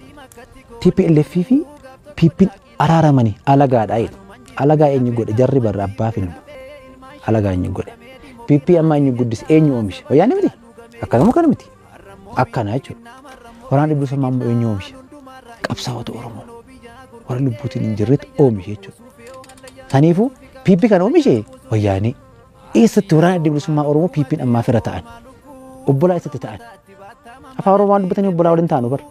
TPLF fi PP araaramanii alagaadha jedhu. Alagaa eenyu godhe? Jarri barra abbaa fi ilma. Alagaa eenyu godhe? PP amma eenyu guddise? Eenyu oomishe? Wayyaanee miti? Akkasuma kana miti. Akkana jechuudha. Waraana Bilisummaa immoo eenyu oomishe? Qabsaa'ota Oromoo. Warra lubbuutiin hin jirretti oomishe jechuudha. Saniifuu PP kan oomishe Wayyaanee. Eessatti Waraana Bilisummaa Oromoo PP'n ammaa fira ta'an? Obbolaa eessatti ta'an? Afaan Oromoo waan dubbatanii obbolaa waliin ta'anu bara.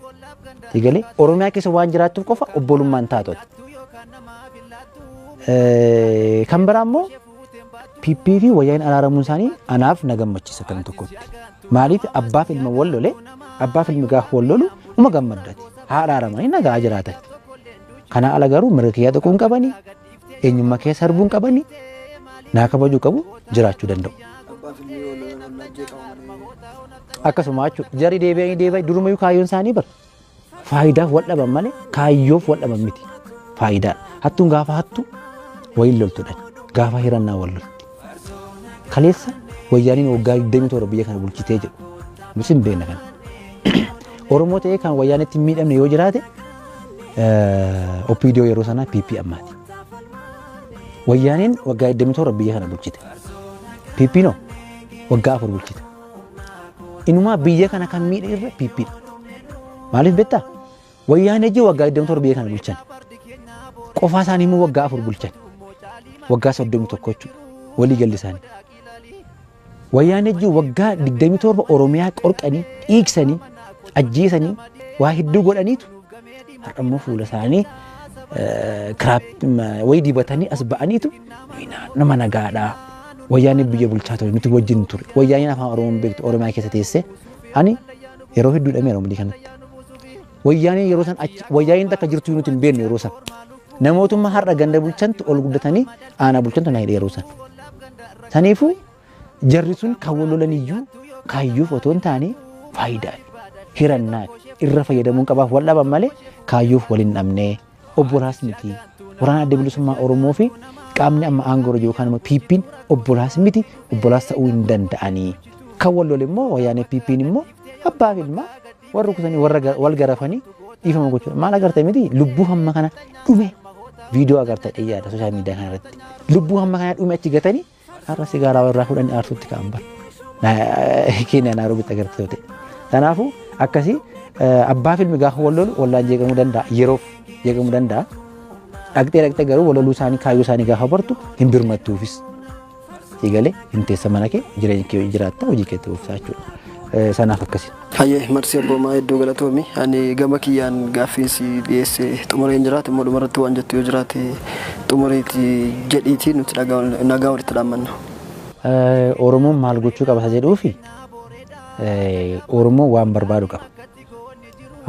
Egalee Oromiyaa keessa waan jiraattuuf qofa obbolummaan taatu. Kan biraa immoo PP fi Wayyaaneen araaramuun isaanii anaaf na gammachiisa kan tokkotti. Maaliif, abbaaf ilma wal lole, abbaaf ilmi gaafa wal lolu uma gammaddati. Haa araaramanii nagaa jiraatan. Kana ala garuu mirga kiyyaa tuquu hin qabanii, eenyummaa kee sarbuu hin qabanii, naa kabajuu qabu, jiraachuu danda'u. Akkasuma jechuudha. Jarri deebi'anii deebi'anii durumayyuu kaayyoon isaanii bara. Faayidaaf wal dhaban malee kaayyoof wal dhaban miti. Faayidaa. Hattuun gaafa hattu wayiin loltuudhaan gaafa hirannaa wal lolti. Kaleessa Wayyaaniin waggaa 27 biyya kana bulchitee jedhu. Nus hin beekna kana. Oromoo ta'ee kan Wayyaanitti hin miidhamne yoo jiraate OPDO yeroo sanaa, PP ammaati. Wayyaaniin waggaa 27 biyya kana bulchite. PP no. Waggaa 4 bulchite. Inumaa biyya kana kan miidhe irra PPdha. Maaliif beektaa? Wayyaanee jiru waggaa 27 biyya kana bulchan. Qofaa isaanii immoo waggaa 4 bulchan. Waggaa 31 jechuudha. Walii galli isaanii. Wayyaanee jiru waggaa 27 Oromiyaa qorqanii, dhiigsanii, ajjeesanii, waa hedduu godhaniitu har'a immoo fuula isaanii wayii dibatanii as ba'aniitu nama nagaadhaa. Wayyaanee biyya bulchaa ture nuti wajjin ture. Wayyaaneen afaan Oromoon beektu Oromiyaa keessa teessee ani yeroo hedduu dhameera umurii kanatti. Wayyaaneen yeroo san achi wayyaaneen takka jirtu nuti hin beeknu yeroo san. Namootummaa har'a ganda bulchantu ol guddatanii aanaa bulchantu na hidhe yeroo san. Saniifuu jarri sun kan wal lolan iyyuu kaayyoof otoo hin taane faayidaa hirannaa irra fayyadamuun qabaaf wal dhaban malee kaayyoof wal hin dhabne obbolaas miti. Waraana Adda Bilisummaa Oromoo fi qaamni amma aangoo irra jiru yookaan immoo PP'n obbolaas miti, obbolaas ta'uu hin danda'anii. Kan wal lole immoo wayyaanee PP'n immoo abbaa fi ilmaa warra rukutanii warra wal garafanii dhiifama gochuudha. Maal agarte miti lubbuu hamma kana dhume viidiyoo agarta dhiyyaadha sooshaal miidiyaa kana irratti. Lubbuu hamma kana dhume achi gatanii har'a sigaaraa irraa fuudhanii aarsuutti ka'an bara. Keeniyaa Naayiroobitti agarte yoo ta'e. Kanaafuu akkasii abbaa fi ilmi gaafa wal lolu wallaan jeeqamuu danda'a yeroof jeeqamuu danda'a. Dhaqxee dhaqxee garuu wal loluu isaanii kaayyoo isaanii gaafa bartu hin birmattuufis. Eegalee hin teessa mana kee jireenya kee jiraatta hojii keetti fuftaa jechuudha. Sanaaf akkasi. Hayyee Marsii Abboomaa hedduu galatoomi. Ani gama kiyyaan gaaffiin si dhiyeesse xumureen jiraate immoo dhumarratti waan jettu yoo jiraate xumuriiti jedhiiti nuti nagaa walitti dhaammanna. Oromoon maal gochuu qaba isa jedhuufi Oromoon waan barbaadu qaba.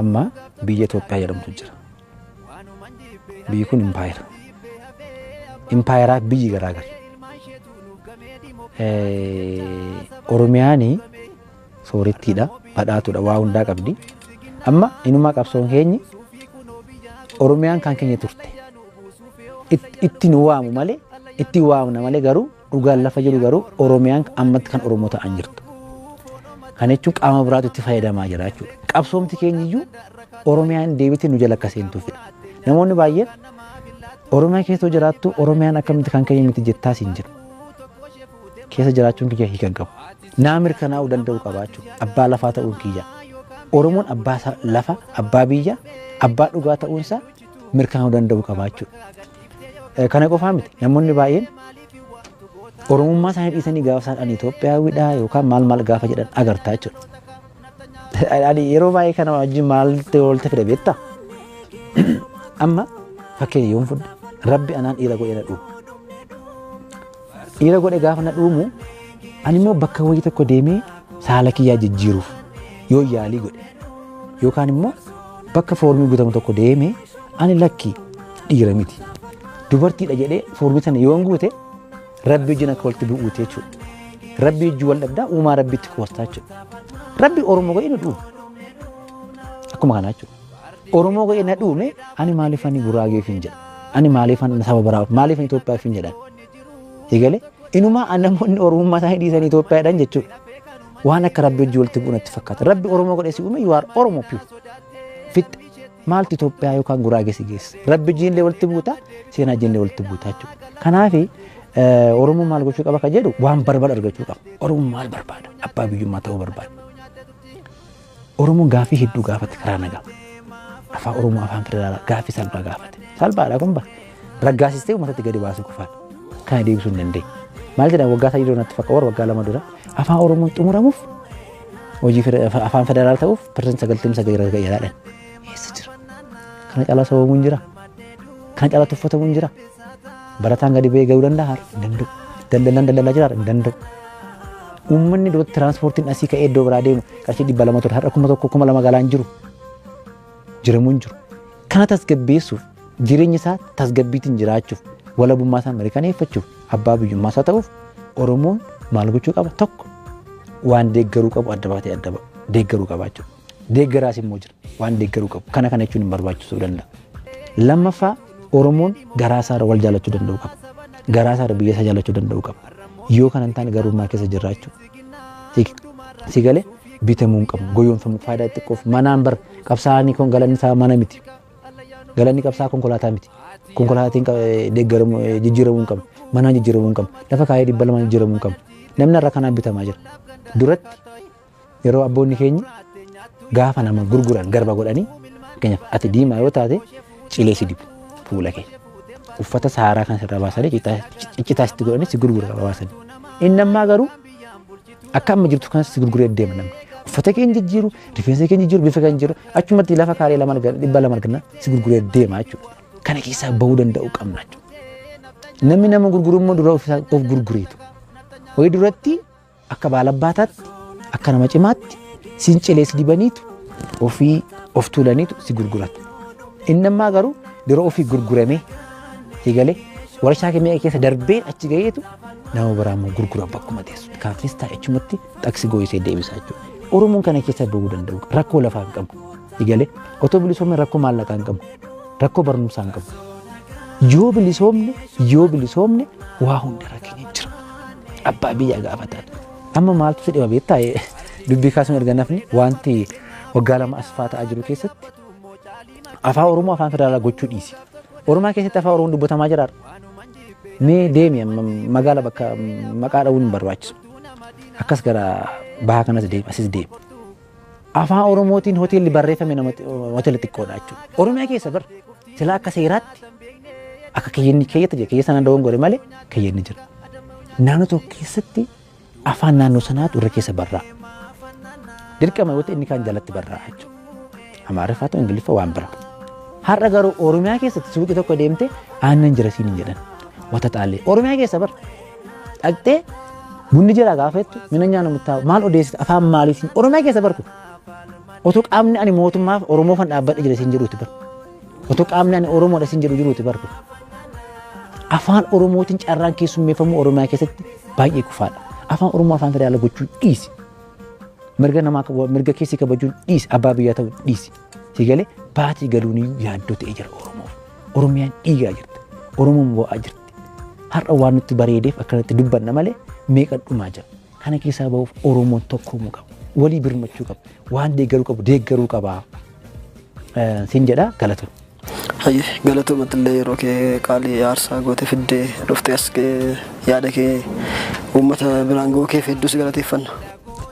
Amma biyya Itoophiyaa jedhamtu jira. Biyyi kun impaayera. Impaayeraa biyyi garaagara. Oromiyaan soorettiidha, badhaatuudha, waa hundaa qabdi. Amma inumaa qabsoon keenyi Oromiyaan kan keenya turte. Itti nu waamu malee, itti waamna malee garuu dhugaan lafa jiru garuu Oromiyaan ammatti kan Oromoo ta'an jirtu. Kana jechuun qaama biraatu itti fayyadamaa jira jechuudha. Qabsoomti keenya iyyuu Oromiyaan deebitee nu jala akka seentuufidha. Namoonni baay'een Oromiyaa keessa jiraattu Oromiyaan akkamitti kan keenya miti jettaas hin jiru. Keessa jiraachuun kiyya hiika hin qabu. Naa mirkanaa'uu danda'u qaba jechuudha. Abbaa lafaa ta'uun kiyya. Oromoon abbaa lafa, abbaa biyya, abbaa dhugaa ta'uunsaa mirkanaa'uu danda'u qaba jechuudha. Kana qofaa miti. Namoonni baay'een Oromummaa isaanii dhiisanii gaafa isaan ani Itoophiyaawidha yookaan maal maal gaafa jedhan agartaa jechuudha. Ani yeroo baay'ee kana wajjin maal walitti fide beektaa? Amma fakkeenya yoon fudhe Rabbi anaan dhiira godhee na dhuuma. Dhiira godhe gaafa na dhuumu ani immoo bakka wayii tokko deemee saala kiyyaa jijjiiruuf yoo yaalii godhe yookaan immoo bakka foormii guutamu tokko deemee ani lakki dhiira miti dubartiidha jedhee foormii sana yoon guute Rabbi wajjin akka walitti bu'uuti jechuudha. Rabbi wajjin wal dhabdaa uumaa Rabbitti qoostaa jechuudha. Rabbi Oromoo godhee nu dhuume. Akkuma kanaa jechuudha. Oromoo godhee na dhuume ani maaliif ani Guraageef hin jedha. Ani maaliif ani saba biraa maaliif ani Itoophiyaaf hin jedhan. Eegale inumaa namoonni Oromummaa isaanii dhiisanii Itoophiyaadhaan jechuudha. Waan akka Rabbi wajjin walitti bu'u natti fakkaata. Rabbi Oromoo godhee si uume you are Oromo pure. Fixxe. Maaltu Itoophiyaa yookaan Guraagee si geessa? Rabbi wajjin walitti buuta, seenaa wajjin walitti buuta jechuudha. Kanaaf Oromoon maal gochuu qaba kan jedhu waan barbaadu argachuu qaba. Oromoon maal barbaada? Abbaa biyyummaa ta'uu barbaada. Oromoon gaaffii hedduu gaafate karaa nagaa. Afaan Oromoo afaan federaalaa gaaffii salphaa gaafate. Salphaadha kun bara. Raggaasistee uummatatti gadi baasuu qofaadha. Kana deebisuu hin dandeenye. Maal jedhan waggaa 3 dura natti fakkaata waggaa 2 dura afaan Oromoon xumuramuuf hojii afaan federaal ta'uuf 99% irra ga'eeraadhaan. Eessa jira? Kana caalaa sababuun jira? Kana caalaa tuffatamuun jira? Barataan gadi ba'ee ga'uu danda'a? Hin danda'u. Daldalaan daldalaa jira? Hin danda'u. Uummanni duratti tiraanspoortiin asii ka'ee iddoo biraa deemu qarshii 200 ture har'a 1000 2000 galaan jiru. Jiramuun hin jiru. Kana tasgabbeessuuf jireenya isaa tasgabbiitiin jiraachuuf walabummaa isaa mirkaneeffachuuf abbaa biyyummaa isaa ta'uuf Oromoon maal gochuu qaba? Tokko waan deeggaruu qabu adda baatee adda deeggaruu qaba jechuudha. Deeggaraas immoo jira waan deeggaruu qabu. Kana kana jechuun hin barbaachisuu danda'a. Lammaffaa Oromoon garaa isaarra wal jaalachuu danda'u qaba. Garaa isaarra biyya isaa jaalachuu danda'u qaba. Yoo kana hin taane garummaa keessa jirra jechuudha. Si galee bitamuu hin qabnu goyoomfamuu faayidaa xiqqoof manaan bar qabsaa'anii kun galanni isaa mana miti. Galanni qabsaa konkolaataa miti. Konkolaatiin deeggaramu jijjiiramuu hin qabnu. Manaan jijjiiramuu hin qabnu. Lafa kaayee 200 jijjiiramuu hin qabnu. Namni har'a kanaan bitamaa jira. Duratti yeroo abboonni keenya gaafa nama gurguran garba godhanii, fakkeenyaaf ati diimaa yoo taate cilee si dibu fuula kee. Uffata saaraa kan sirraa baasanii ciccitaa sitti godhanii si gurgura baasanii. Inni ammaa garuu akka amma jirtu kanas si gurguree deema namni. Uffata kee hin jijjiiru, rifeensa kee hin jijjiiru, bifa kee hin jijjiiru, achumatti lafa kaaree lama 200 arganna si gurguree deema jechuudha. Kana keessaa bahuu danda'uu qabna jechuudha. Namni nama gurguru immoo dura of gurgureetu. Wayii duratti akka baalabbaataatti, akka nama cimaatti, siin cilee si dibaniitu ofii of tuulaniitu si gurguratu. Inni ammaa garuu dura ofii gurguramee eegalee warshaa keenya keessa darbee achi gaheetu nama biraa immoo gurgura bakkuma teessu. Kaafis taa'e achumatti xaksi gooyisee deebisaa jechuudha. Oromoon kana keessa bahuu danda'u rakkoo lafaa hin qabu. Eegalee otoo bilisoomne rakkoo maallaqaa hin qabu. Rakkoo barumsaa hin qabu. Yoo bilisoomne, yoo bilisoomne waa hunda rakkiin jira. Abbaa biyyaa gaafa taatu. Amma maaltu si dhiba beektaa? Dubbii kaasuun erga nafni wanti waggaa 2 asfaa ta'aa jiru keessatti afaan Oromoo afaan federaalaa gochuu dhiisi. Oromaa keessatti afaan Oromoon dubbatamaa jira. Mee deemi magaala bakka maqaa dha'uun hin barbaachisu. Akkas gara bahaa kanas deemi, asis deemi. Afaan Oromootiin hoteelli barreeffame namatti hoteela xiqqoodha jechuudha. Oromiyaa keessa bar silaa akka seeraatti akka keeyyanni keeyyata jira, keeyya sanaan dogongore malee keeyyanni jira. Naannoo tokko keessatti afaan naannoo sanaatu irra keessa barraa'a. Dirqama yoo ta'e inni kaan jalatti barraa'a jechuudha. Amaariffaa ta'u Ingiliffa waan bira. Har'a garuu Oromiyaa keessatti suuqii tokko deemtee aannan jira siin hin jedhan. Wata xaallee Oromiyaa keessa bar dhaqxee bunni jira gaafa jettu mina nyaannu murtaa'u maal odeessita afaan maalii siin Oromiyaa keessa barku. Otoo qaamni ani mootummaaf Oromoo fan dhaabbadhe jira siin jedhuuti bar. Otoo qaamni ani Oromoodha siin jedhu jiruuti barku. Afaan Oromootiin carraan keessummeeffamuu Oromiyaa keessatti baay'ee kufaadha. Afaan Oromoo afaan federaalaa gochuu dhiisi. Mirga namaa mirga keessi kabajuun dhiisi. Abbaa biyyaa ta'uu dhiisi. Si galee baatii galuun yaaddoo ta'ee jira Oromoof. Oromiyaan dhiigaa jirti. Oromoon bo'aa jirti. Har'a waan nutti bareedeef akkanatti dubbanna malee meeqa dhumaa jira. Kana keessaa bahuuf Oromoon tokkoomuu qaba. Walii birmachuu qaba. Waan deeggaruu qabu deeggaruu qaba. Siin jedha, galatoom. Hayyee, galatoomatti yeroo kee qaalii aarsaa goote fiddee dhuftee as yaada kee uummata biraan ga'uu keef hedduu si galateeffanna.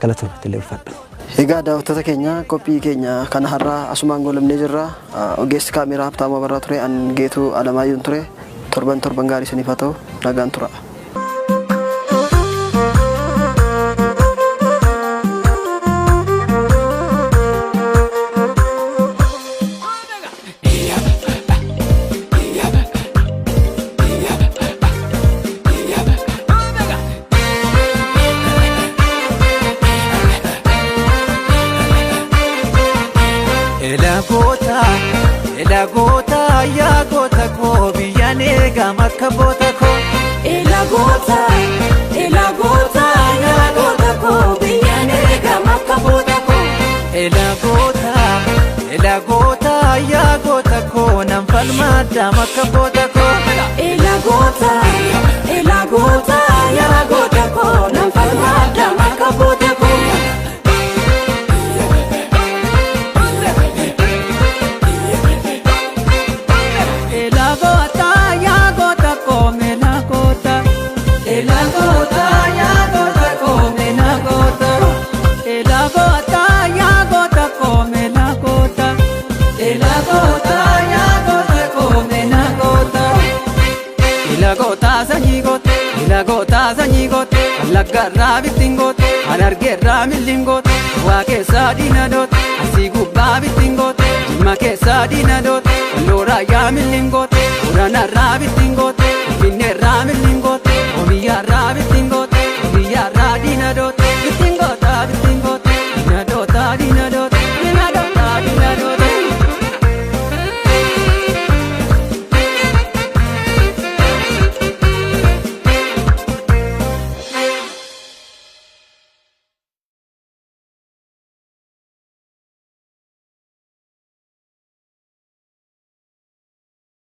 Galatoomatti illee ulfaadha. Egaa daawwattoota keenya, qophii keenya kana har'aa asumaan goolabnee jirra. Ogeessi kaameeraa Habtaamuu Abarraa ture, an Geetuu Alamaayyuun ture. Torban torban gaarii isiniif haa ta'u, nagaan tura. Ela goota, ela goota, yaa goota koo biyyaan eegama akka boota koo. Ela goota, ela goota, yaa goota koo biyyaan eegama akka boota koo. Ela goota, ela goota, yaa goota koo nan falmaddaam akka boota koo. Ela goota, ela goota, yaa goota koo nan falmaddaam akka boota koo. Ela goota, yaa goota koo mela goota. Ela goota, yaa goota koo mela goota. Ela goota, yaa goota koo mela goota. Ela goota, yaa goota koo mela goota. Ela goota sanyii goota, ela goota sanyii goota, Wallaggaarraa bittiin goota, Harargeerraa milliin goota, Waa keessaa diina doota, Asii gubbaa bittiin goota, Jimma keessaa diina doota, Walloo raayyaa milliin goota, Booranaarraa bittiin goota, Finfinneerraa milliin goota, Oromiyaarraa bittiin goota, Oromiyaarraa diina doota.